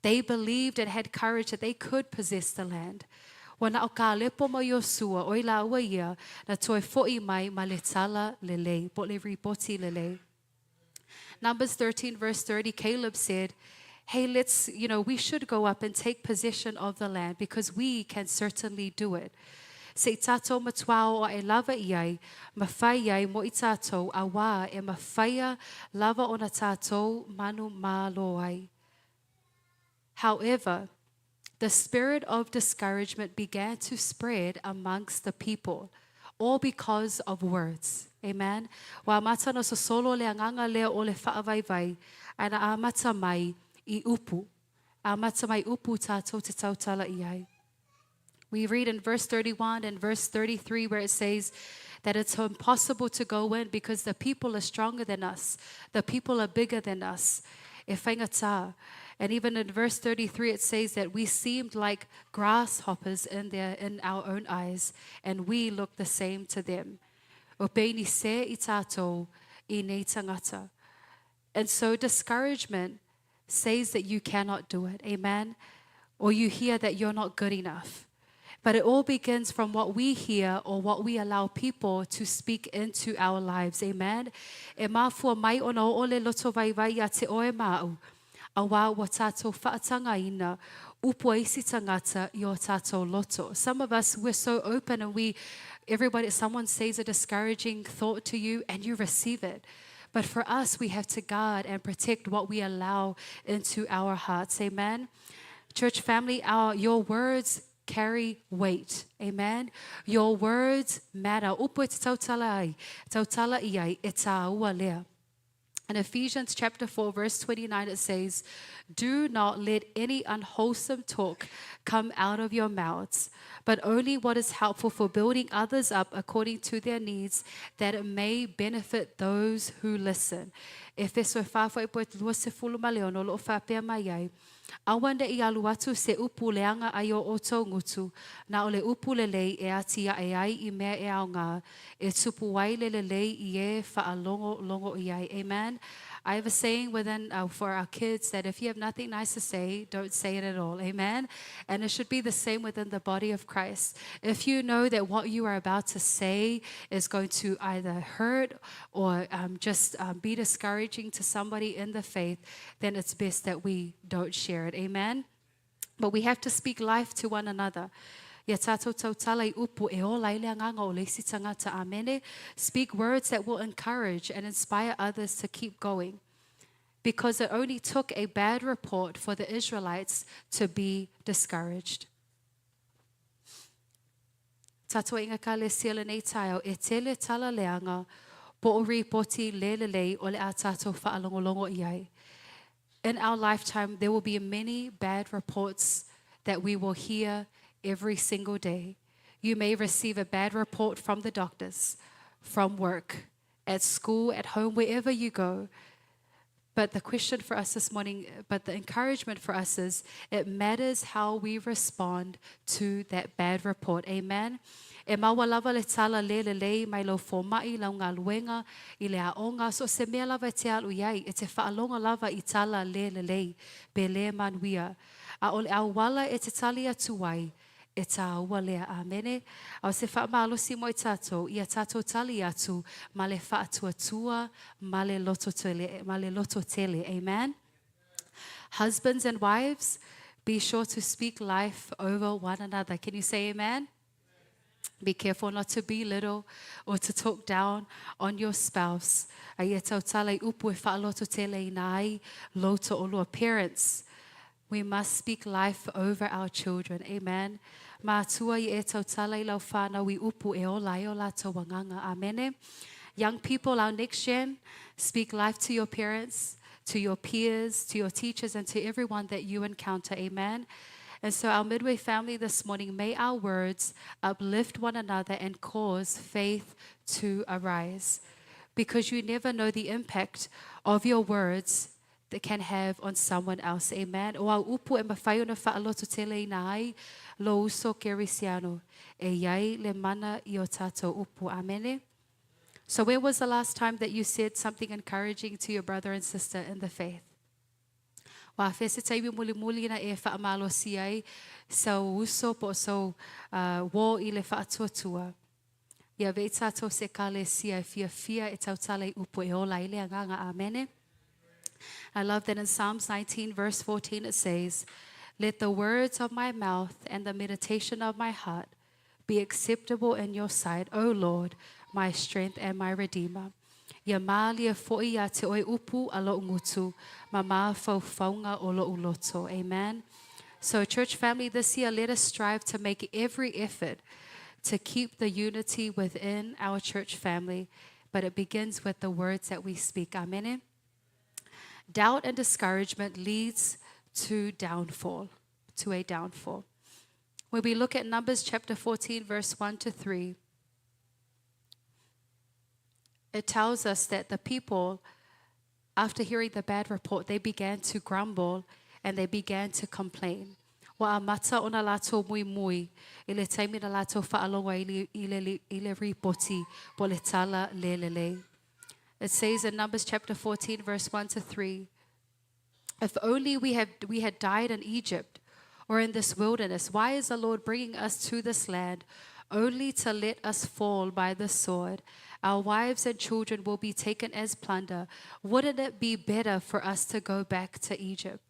They believed and had courage that they could possess the land. Ua na o Kalepo ma Iosua, o i lāua ia, na toe foi mai ma le tala lelei, po o le ripoti lelei. Numbers 13 verse 30, Caleb said, Hey, let's, you know, we should go up and take possession of the land because we can certainly do it. Se i tātou matuā o ae lava i ai, ma whai ai mo i tātou a wā e ma whaia lava ona tātou manu mālo ai. However, the spirit of discouragement began to spread amongst the people, all because of words. Amen. Wa mata no sosolo le anganga lea o le whaavaivai, ana a mata mai i upu. A mata mai upu tātou te tautala i ai. We read in verse 31 and verse 33 where it says that it's impossible to go in because the people are stronger than us. The people are bigger than us. E whaingata. And even in verse 33 it says that we seemed like grasshoppers in, their, in our own eyes and we looked the same to them. O peini se i tātou i nei tangata. And so discouragement says that you cannot do it. Amen. Or you hear that you're not good enough. But it all begins from what we hear or what we allow people to speak into our lives. Amen. E mafua mai ona o ole loto vai vai ia te oe mau. A wā wa tātou whaatanga ina upu isi tangata i o tātou loto. Some of us, we're so open and we, everybody, someone says a discouraging thought to you and you receive it. But for us, we have to guard and protect what we allow into our hearts. Amen. Church family, our, your words carry weight. Amen. Your words matter. Upu e te tautala ai, tautala i ai, e tāua lea. In Ephesians chapter 4, verse 29, it says, Do not let any unwholesome talk come out of your mouths, but only what is helpful for building others up according to their needs, that it may benefit those who listen. Efeso e whāwhai po e te lua se fulu ma leo no lo whāpea mai ai. Aua ne i alu atu se upu leanga ai o o tau ngutu, na o le upu le lei e ati a e ai i mea e ao ngā, e tupu ai le le lei i e whaalongo longo i ai. Amen. I have a saying within for our kids that if you have nothing nice to say, don't say it at all. Amen. And it should be the same within the body of Christ. If you know that what you are about to say is going to either hurt or just be discouraging to somebody in the faith, then it's best that we don't share it. Amen. But we have to speak life to one another. Ia tātou tautala i upu e ola i le anganga o le isi tangata. Amene. Speak words that will encourage and inspire others to keep going. Because it only took a bad report for the Israelites to be discouraged. Tātou inga ka le sia le nei taeo e tele tala leanga po o ripoti le lelei o le a tātou whaalongolongo i ai. In our lifetime, there will be many bad reports that we will hear every single day. You may receive a bad report from the doctors, from work, at school, at home, wherever you go. But the question for us this morning, but the encouragement for us is it matters how we respond to that bad report. Amen. E maua lava le tala le le lei mai lo fōma'i lau ngā luenga i le aonga so se mea lava e te alu iai e te whaalonga lava i tala le le lei pe le manuia. A o le auala e te tali atu ai e tā ua lea amene. Au se wha malosi mo i tātou, ia tātou tali atu ma le whaatuatua ma le loto tele, ma le loto tele. Amen. Husbands and wives, be sure to speak life over one another. Can you say amen? Be careful not to belittle or to talk down on your spouse. Ai e tautala i upu e whaaloto tele i nā ai loto o lua. Parents, we must speak life over our children. Amen. Mātua i e tautala i lau whānau i upu e ola e o lātou wanganga. Amene. Young people, our next gen, speak life to your parents, to your peers, to your teachers, and to everyone that you encounter. Amen. And so, our Midway family this morning, may our words uplift one another and cause faith to arise. Because you never know the impact of your words that can have on someone else. Amen. O au upu e mawhai ona whaaloto tele ina ai, lo uso kerisiano, e iai le mana i o tātou upu. Amene. So when was the last time that you said something encouraging to your brother and sister in the faith? Wa fe se taiwi muli muli na e whaamalo si ai sau uso po sau wo i le whaatuatua. Ia vei tātou se kale sia e fia fia e tautala i upu e ola i le anganga. Amene. I love that in Psalms 19, verse 14, it says, Let the words of my mouth and the meditation of my heart be acceptable in your sight, O Lord, my strength and my redeemer. Ia mālie fo'i ia te oe upu a lo'u gutu, ma mafaufauga o lo'u loto. Amen. So, church family, this year, let us strive to make every effort to keep the unity within our church family, but it begins with the words that we speak. Amen. Doubt and discouragement leads to downfall, to a downfall. When we look at Numbers chapter 14, verse 1 to 3, it tells us that the people, after hearing the bad report, they began to grumble and they began to complain. Ua amata ona lātou muimui i le taimi na lātou faalogo ai i le, i le ripoti po le tala le lelei. It says in Numbers chapter 14, verse 1 to 3, If only we, have, we had died in Egypt or in this wilderness, why is the Lord bringing us to this land only to let us fall by the sword? Our wives and children will be taken as plunder. Wouldn't it be better for us to go back to Egypt?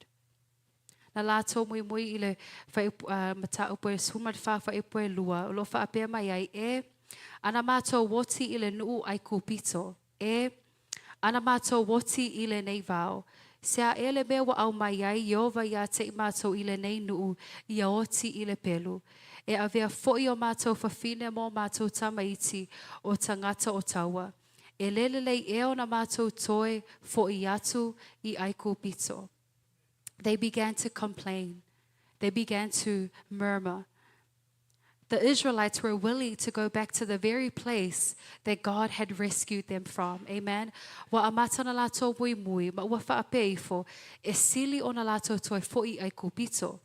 Na lātou muimui i le whai, mataupu e 14 fuaiupu e lua, o lo o faapea mai ai, E ana mātou oti i le nu'u Aikupito, e ana mātou oti i lenei vao. Se a e le mea ua aumai ai Ieova iā te i mātou i lenei nu'u ia oti i le pelu. E avea fo'i o mātou fafine mō mātou tamaiti o tangata o taua. E le lelei ea ona mātou toe fo'i atu i Aikupito. They began to complain. They began to murmur. The Israelites were willing to go back to the very place that God had rescued them from. Amen. Ua amata ona lātou muimui, ma ua faapea ifo, e sili ona lātou toe fo'i Aikupito.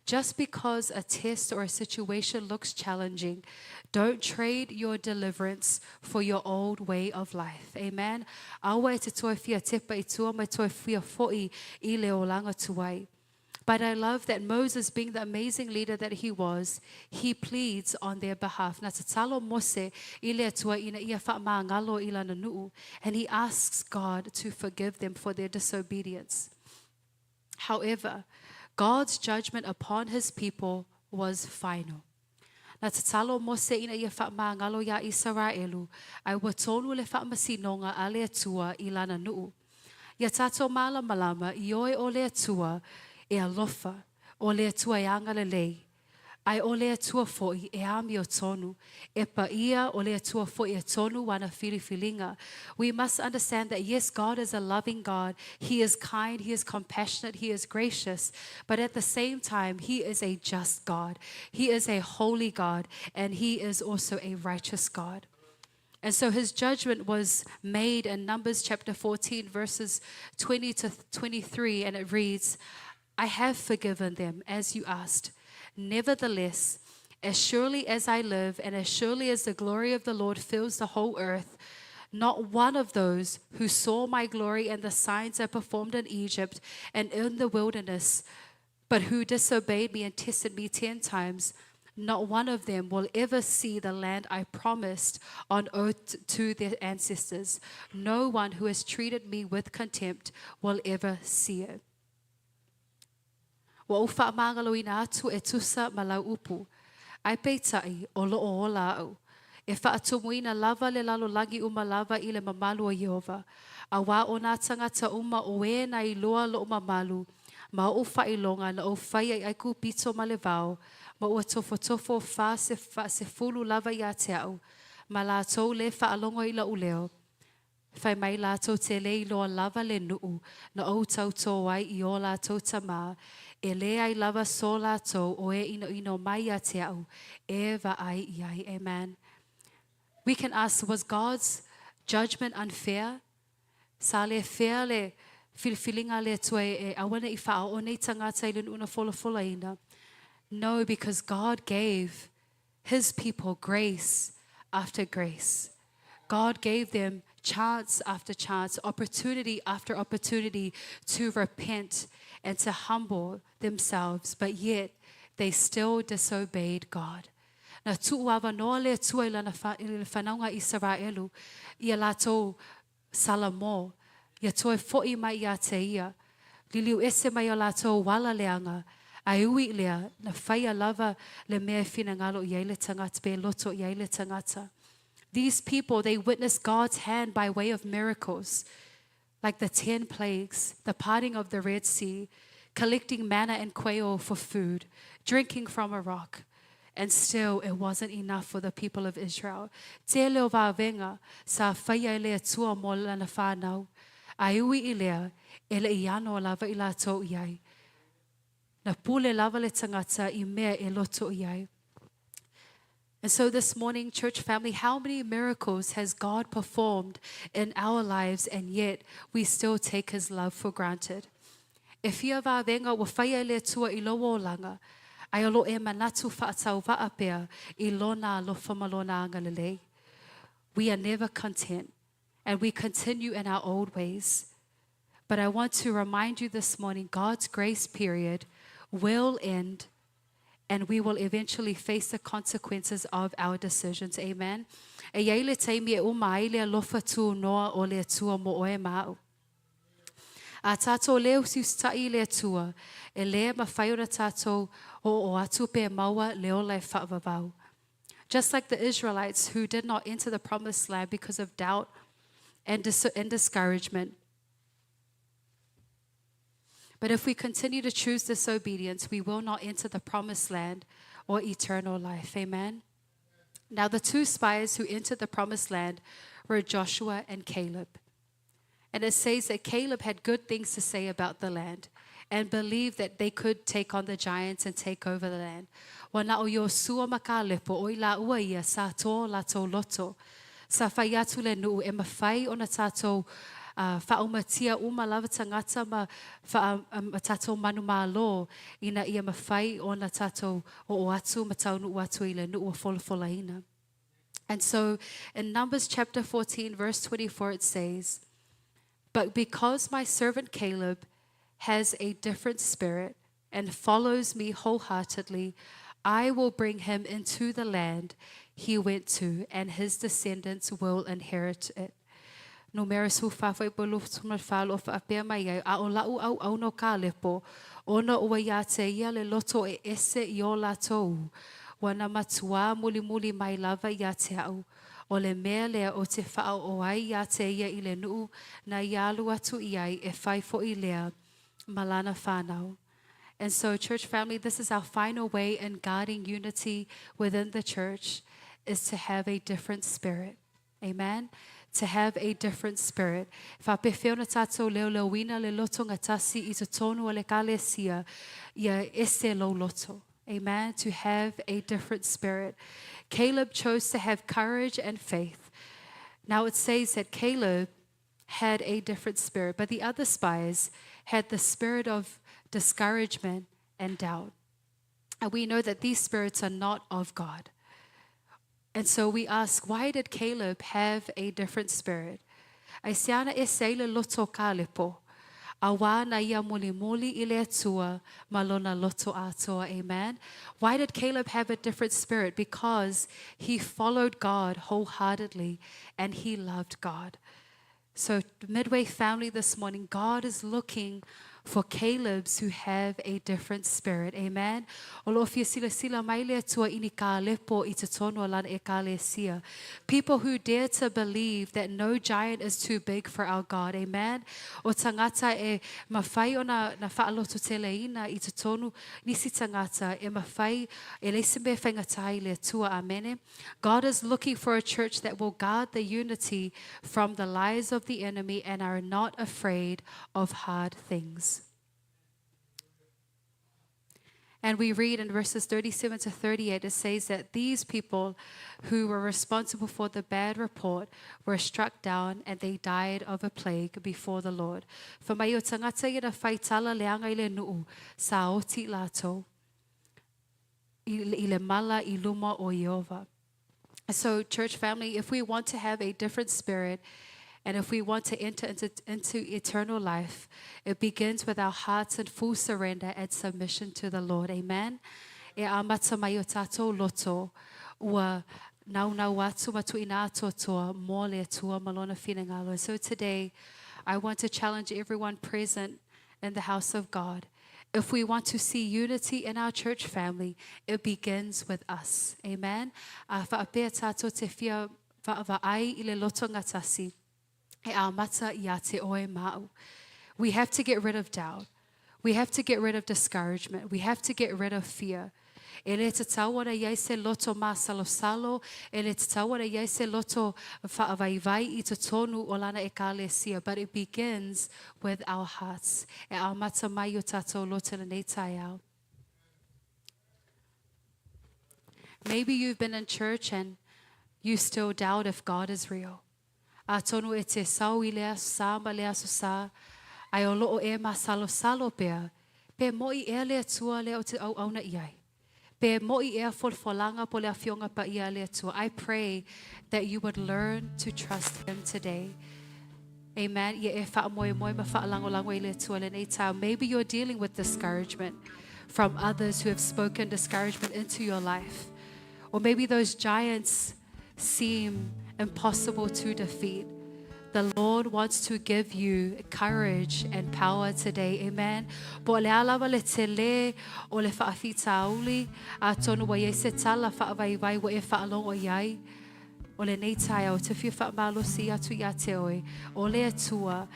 Just because a test or a situation looks challenging, don't trade your deliverance for your old way of life. Amen. Aua e te toe fia tepa i tua mai toe fia fo'i i le olaga tuai. But I love that Moses, being the amazing leader that he was, he pleads on their behalf. Na tatalo Mose i le Atua ina ia faamagalo i lana nu'u, and he asks God to forgive them for their disobedience. However, God's judgment upon his people was final. Na tatalo Mose ina ia faamagalo iā Isaraelu, ae ua tonu le faamasinoga a le Atua i lana nu'u. Ia tātou mālamalama i oe o le Atua e alofa, o le Atua e agalelei, ae o le Atua fo'i e amio tonu, e paia o le Atua fo'i e tonu ana filifiliga. We must understand that yes, God is a loving God, He is kind, He is compassionate, He is gracious, but at the same time, He is a just God. He is a holy God, and He is also a righteous God. And so his judgment was made in Numbers chapter 14, verses 20 to 23, and it reads, I have forgiven them as you asked. Nevertheless, as surely as I live, and as surely as the glory of the Lord fills the whole earth, not one of those who saw my glory and the signs I performed in Egypt and in the wilderness, but who disobeyed me and tested me 10 times, not one of them will ever see the land I promised on oath to their ancestors. No one who has treated me with contempt will ever see it. Ua ou faamagaloina atu e tusa ma lau upu, ae peitai, o loo ola a'u. E faatumuina lava le lalolagi uma lava i le mamalu o Ieova, auā o nā tagata uma o e na iloa lo'u mamalu ma oʻu faailoga na ou faia i Aikupito ma le vao, ma ua tofotofo fa se faasefulu lava iā te a'u, ma lātou lē faalogo i loʻu leo. Fai mai lātou te lē iloa lava le nuʻu na ou tautō ai i ō lātou tamā, e lē ai lava so lātou o e inoino mai iā te a'u e vaai i ai. Amen. We can ask, was God's judgment unfair? Sa le fair le filifiliga a le Atua e aua ne i faaoo nei tagata i le nuʻu na folafolaina? No, because God gave His people grace after grace. God gave them chance after chance, opportunity after opportunity to repent and to humble themselves, but yet they still disobeyed God. Na tuu avanoa le Atua i lana i le whanau Isaraelu ia lātou Salamo. Ia toe foʻi mai iā te ia. Liliu ese mai o latou ala leaga, ae ui i lea, na faia lava le mea e finagalo i ai le tagata, pe loto i ai le tagata. These people, they witnessed God's hand by way of miracles, like the 10 plagues, the parting of the Red Sea, collecting manna and quail for food, drinking from a rock. And still, it wasn't enough for the people of Israel. Tele o vavenga sa faia e le Atua mo lana whānau. Ae ui i lea, e le i ano lava i latou i ai. Na pule lava le tagata i mea e loto i ai. And so this morning, church family, how many miracles has God performed in our lives and yet we still take his love for granted? E fia vavenga ua faia e le Atua i lou olaga, ae o lo o e manatu faatauvaa pea i lona alofa ma lona agalelei. We are never content and we continue in our old ways. But I want to remind you this morning, God's grace period will end and we will eventually face the consequences of our decisions. Amen. E iai le taimi e uma ai le alofa tunoa o le Atua mo oe ma a'u. A tātou le usiusitai i le Atua, e lē mafai ona tātou o'o atu pe maua le ola e faavavau. Just like the Israelites who did not enter the promised land because of doubt and discouragement. But if we continue to choose disobedience, we will not enter the promised land or eternal life. Amen. Now, the two spies who entered the promised land were Joshua and Caleb. And it says that Caleb had good things to say about the land and believed that they could take on the giants and take over the land. Ua na o Iosua ma Kalepo o i la ua ia sa tō latou loto. Sa fai atu le nuu e mafai ona tātou faaumatia uma lava tagata ma wha, ma tātou manu mālō ina ia mafai ona tātou o atu ma taunu atu i le nuu o folafolaina. And so in Numbers chapter 14, verse 24, it says, "But because my servant Caleb has a different spirit and follows me wholeheartedly, I will bring him into the land he went to, and his descendants will inherit it." Numera 14 fuaiupu 24 o faapea mai ai, a o la'u auauna o Kalepo, ona ua iā te ia le loto e ese i o latou, ua na matuā mulimuli mai lava iā te a'u, o le mea lea ou te faaoo ai iā te ia i le nuu na ia alu atu i ai e fai foʻi lea ma lana whānau. And so, church family, this is our final way in guarding unity within the church, is to have a different spirit. Amen. To have a different spirit. Faapefea ona tātou leoleoina le loto gatasi i totonu o le ekalesia ia ese lou loto. Amen. To have a different spirit. Caleb chose to have courage and faith. Now it says that Caleb had a different spirit, but the other spies had the spirit of discouragement and doubt. And we know that these spirits are not of God. And so we ask, why did Caleb have a different spirit? Aisea na ese ai le loto o Kalepo. Auā na ia mulimuli i le Atua ma lona loto atoa. Amen. Why did Caleb have a different spirit? Because he followed God wholeheartedly and he loved God. So, Midway family, this morning, God is looking for Calebs who have a different spirit. Amen. O lo o fia silasila mai le Atua i ni Kalepo i totonu o lana ekalesia. People who dare to believe that no giant is too big for our God. Amen. O tagata e mafai ona na faalototeleina i totonu nisi tagata e mafai e leai se mea faigata i le Atua. Amene. God is looking for a church that will guard the unity from the lies of the enemy and are not afraid of hard things. And we read in verses 37 to 38, it says that these people who were responsible for the bad report were struck down and they died of a plague before the Lord. Fai mai o tagata ia na faitala leaga i le nuu, sa oti latou i le mala i luma o Ieova. So, church family, if we want to have a different spirit and if we want to enter into eternal life, it begins with our hearts in full surrender and submission to the Lord. Amen. E amata mai o tātou loto ua naunau atu ma tuuina atoatoa mo le Atua ma lona finagalo. And so today, I want to challenge everyone present in the house of God. If we want to see unity in our church family, it begins with us. Amen. A faapea tātou te fia vaavaai i le loto gatasi, e amata ia te oe ma a'u. We have to get rid of doubt. We have to get rid of discouragement. We have to get rid of fear. E le tatau ona i ai se loto māsalosalo, e le tatau ona i ai se loto faavaivai i totonu o lana Ekalesia, but it begins with our hearts. E amata mai i o tātou loto i lenei taeao. Maybe you've been in church and you still doubt if God is real. Atonu e te sao i le aso sa ma le aso sa, ae o loo e masalosalo pea, pe moʻi ea le Atua lea o te auauna i ai. Pe moʻi ea folafolaga po le Afioga Paia a le Atua. I pray that you would learn to trust Him today. Amen. Ia e faamoemoe ma faalagolago i le Atua lenei taeao. Maybe you're dealing with discouragement from others who have spoken discouragement into your life. Or maybe those giants seem impossible to defeat. The Lord wants to give you courage and power today. Amen. Po o le a lava le tele o le faafitauli, atonu ua i ai se tala faavaivai ua e faalogo i ai, o lenei taeao, ou te fia faamalosi atu ia te oe, o le Atua,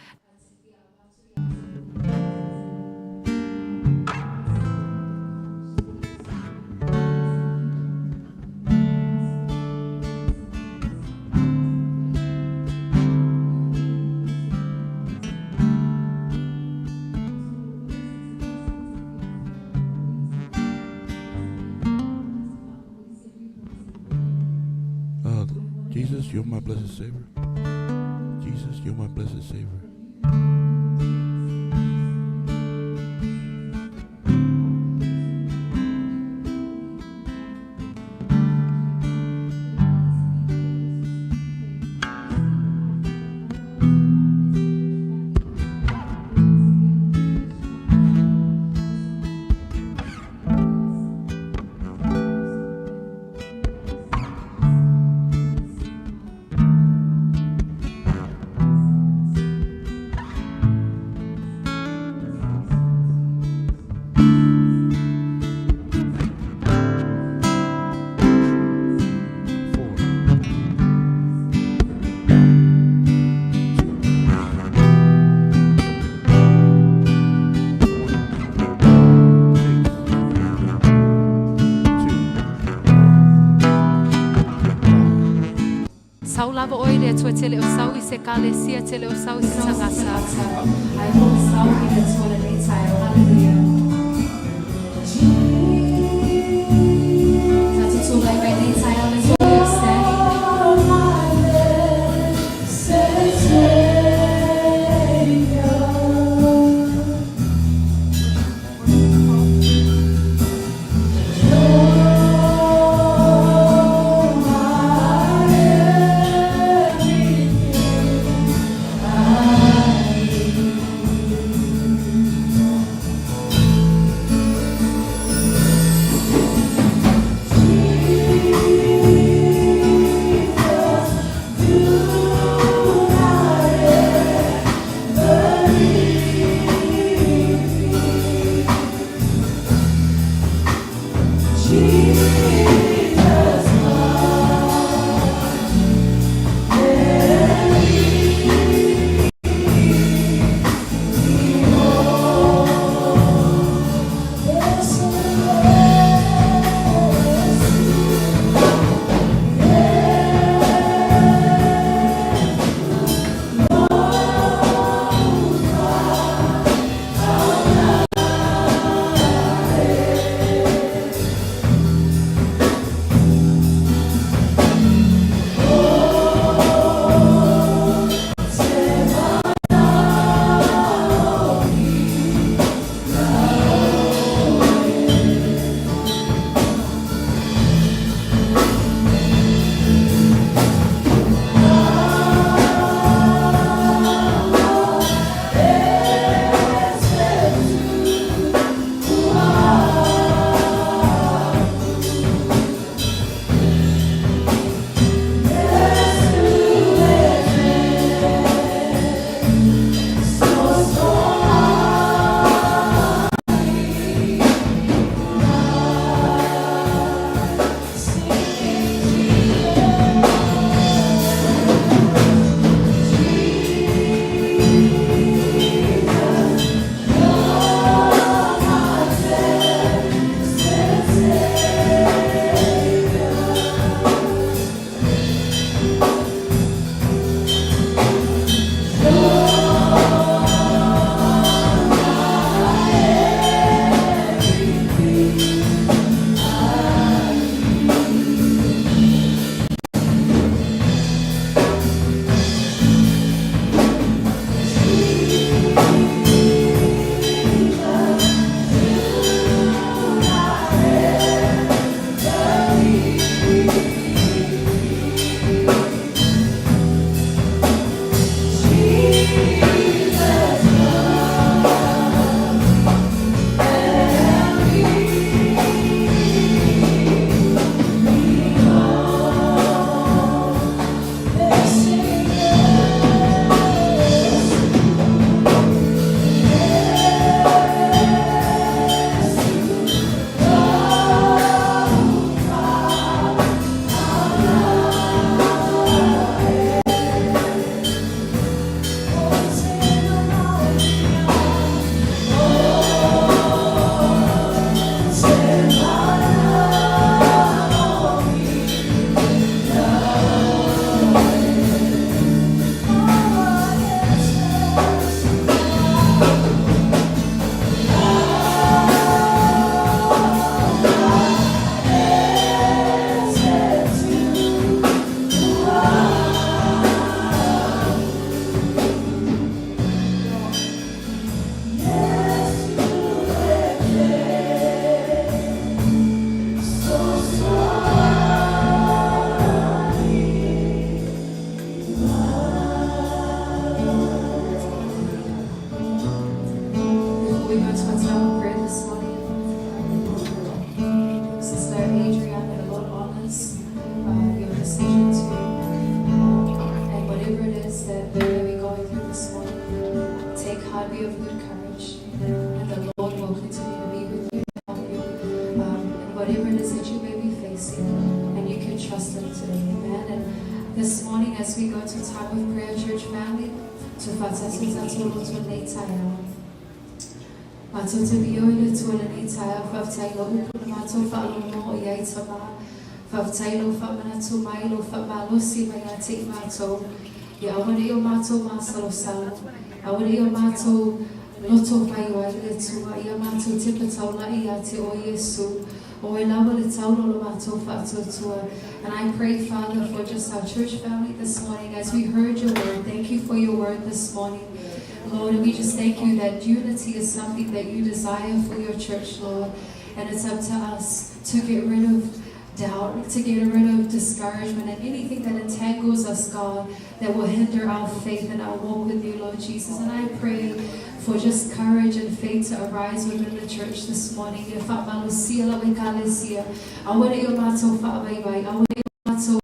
Uh, Jesus, you're my blessed Savior. Jesus, you're my blessed Savior. Four. Two. One. Six. Two. Sau lava oe i le Atua e te le o sau i se Ekalesia, e te le o sau i se tagata. Ai o sau i le Atua lenei taeao. Hallelujah. Tatou tulai mai lenei taeao, let's all be upstanding. whatever it is that you may be facing, and you can trust Him today. Amen. And this morning, as we go to time of prayer, church family, to faatasi tatou loto lenei taeao. Matou te viio i le Atua i lenei taeao, faafetai i lau upu na matou faalogo i ai tama. Faafetai i lou faamanatu mai, lou faamalosi mai ia te i matou, ia aua ne i o matou masalosalo, aua ne i o matou loto vaivai i le Atua, ia matou tepa taulai ia te Oe Iesu, o Oe lava le taula o lo matou faatuatua. And I pray, Father, for just our church family this morning as we heard your word. Thank you for your word this morning, Lord. And we just thank you that unity is something that you desire for your church, Lord. And it's up to us to get rid of doubt, to get rid of discouragement and anything that entangles us, God, that will hinder our faith and our walk with you, Lord Jesus. And I pray for just courage and faith to arise within the church this morning. E faamalosia lau Ekalesia. Aua ne i o matou faavaivai, aua ne i o matou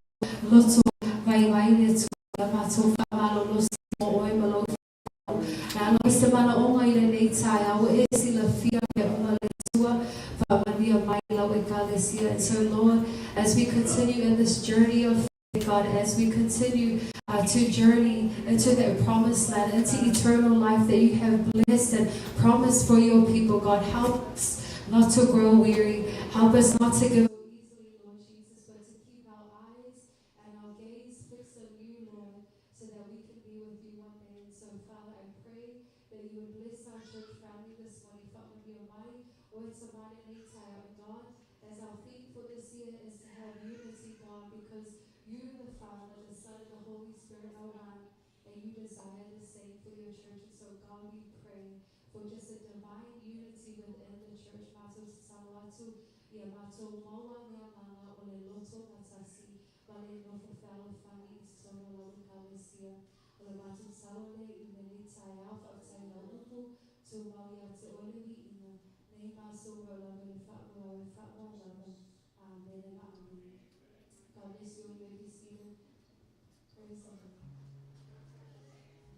loto vaivai le Atua, ia matou faamalolosi mo oe ma lou whanau. E alo ai se manaoga i lenei taeao, ua e silafia mea uma le Atua, faamanuia mai lau Ekalesia. And so, Lord, as we continue in this journey of faith, God, as we continue to journey into that promised land, into eternal life that you have blessed and promised for your people, God, help us not to grow weary. Help us not to give up easily, Lord Jesus, but to keep our eyes and our gaze fixed on you, Lord, so that we can be with you one day. And so, Father, I pray that you would bless our church family this morning. Faamanuia mai, oe tama lenei taeao. And God, as our theme for this year is to have unity, God, because you, the Father, the Son, and the Holy Spirit are one, and you desire the same for your church. And so, God, we pray for just a divine unity within the church. Matou tatalo atu, ia matou maua le agaga o le loto gatasi ma le nofo fealofani i totonu o lau Ekalesia. O le matou tatalo lea i lenei taeao, faafetai i lau upu, tumau ia te oe le viiga, nei ma soua lava i le faavavau e faavavau lava. Amene ma amene. God bless you all. You may be seated. Praise the Lord.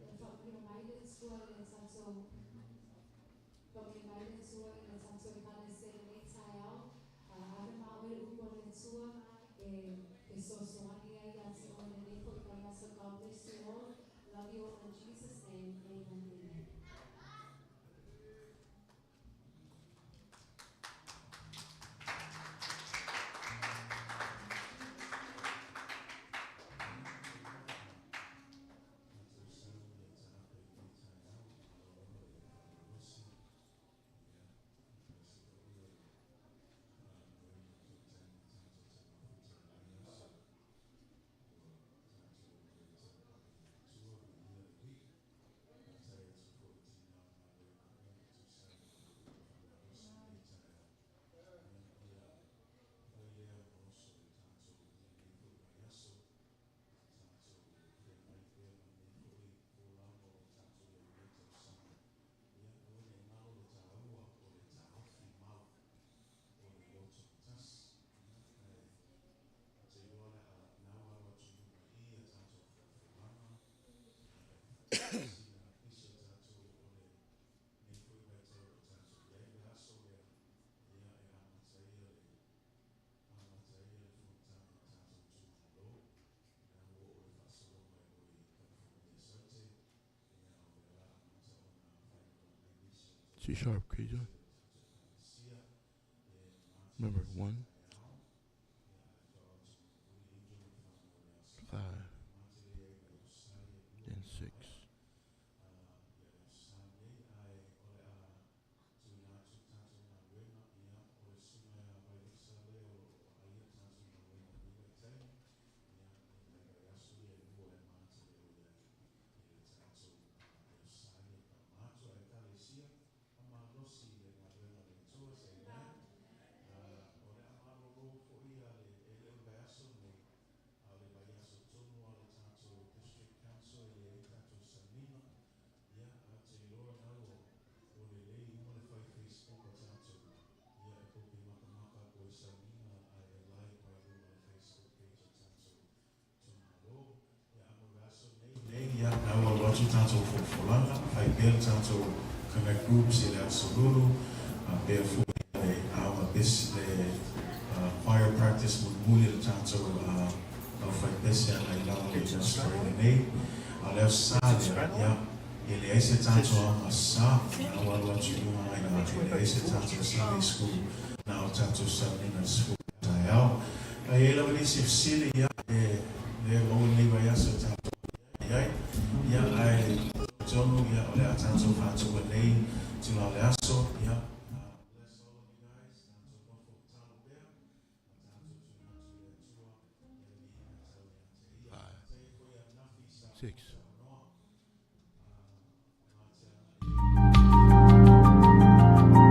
Ia faamanuia mai le Atua i le tatou faamanuia mai le Atua i le tatou Ekalesia i lenei taeao. Ave ma oe le upu a le Atua e fesoasoani ai ia te oe lenei foi vaiaso. God bless you all. Love you all in Jesus' name. Amen. Amen. C sharp, Kija. Remember, 1, 5, then 6. Nei, ia, na ua alu atu tatou folafolaga, fai pea le tatou connect groups i le aso Lulu, a pea foi le aoga bes, le momoli e le tatou aufaipese agai i lalo o le Australia nei. A o le Aso Sa lea, ia, e leai se tatou aoga Aso Sa, na ua alu atu i luga ia, e leai se tatou Sunday School, na o tatou Sauniga i le 10 i le taeao. A i ai lava nisi fesili, ia, e le maua lenei vaiaso e tatou i ai, ia, ae talitonu, ia, o le a tatou faatu nei tula o le aso, ia, bless all of you guys, tatou nofo tatalo pea, 5, 6.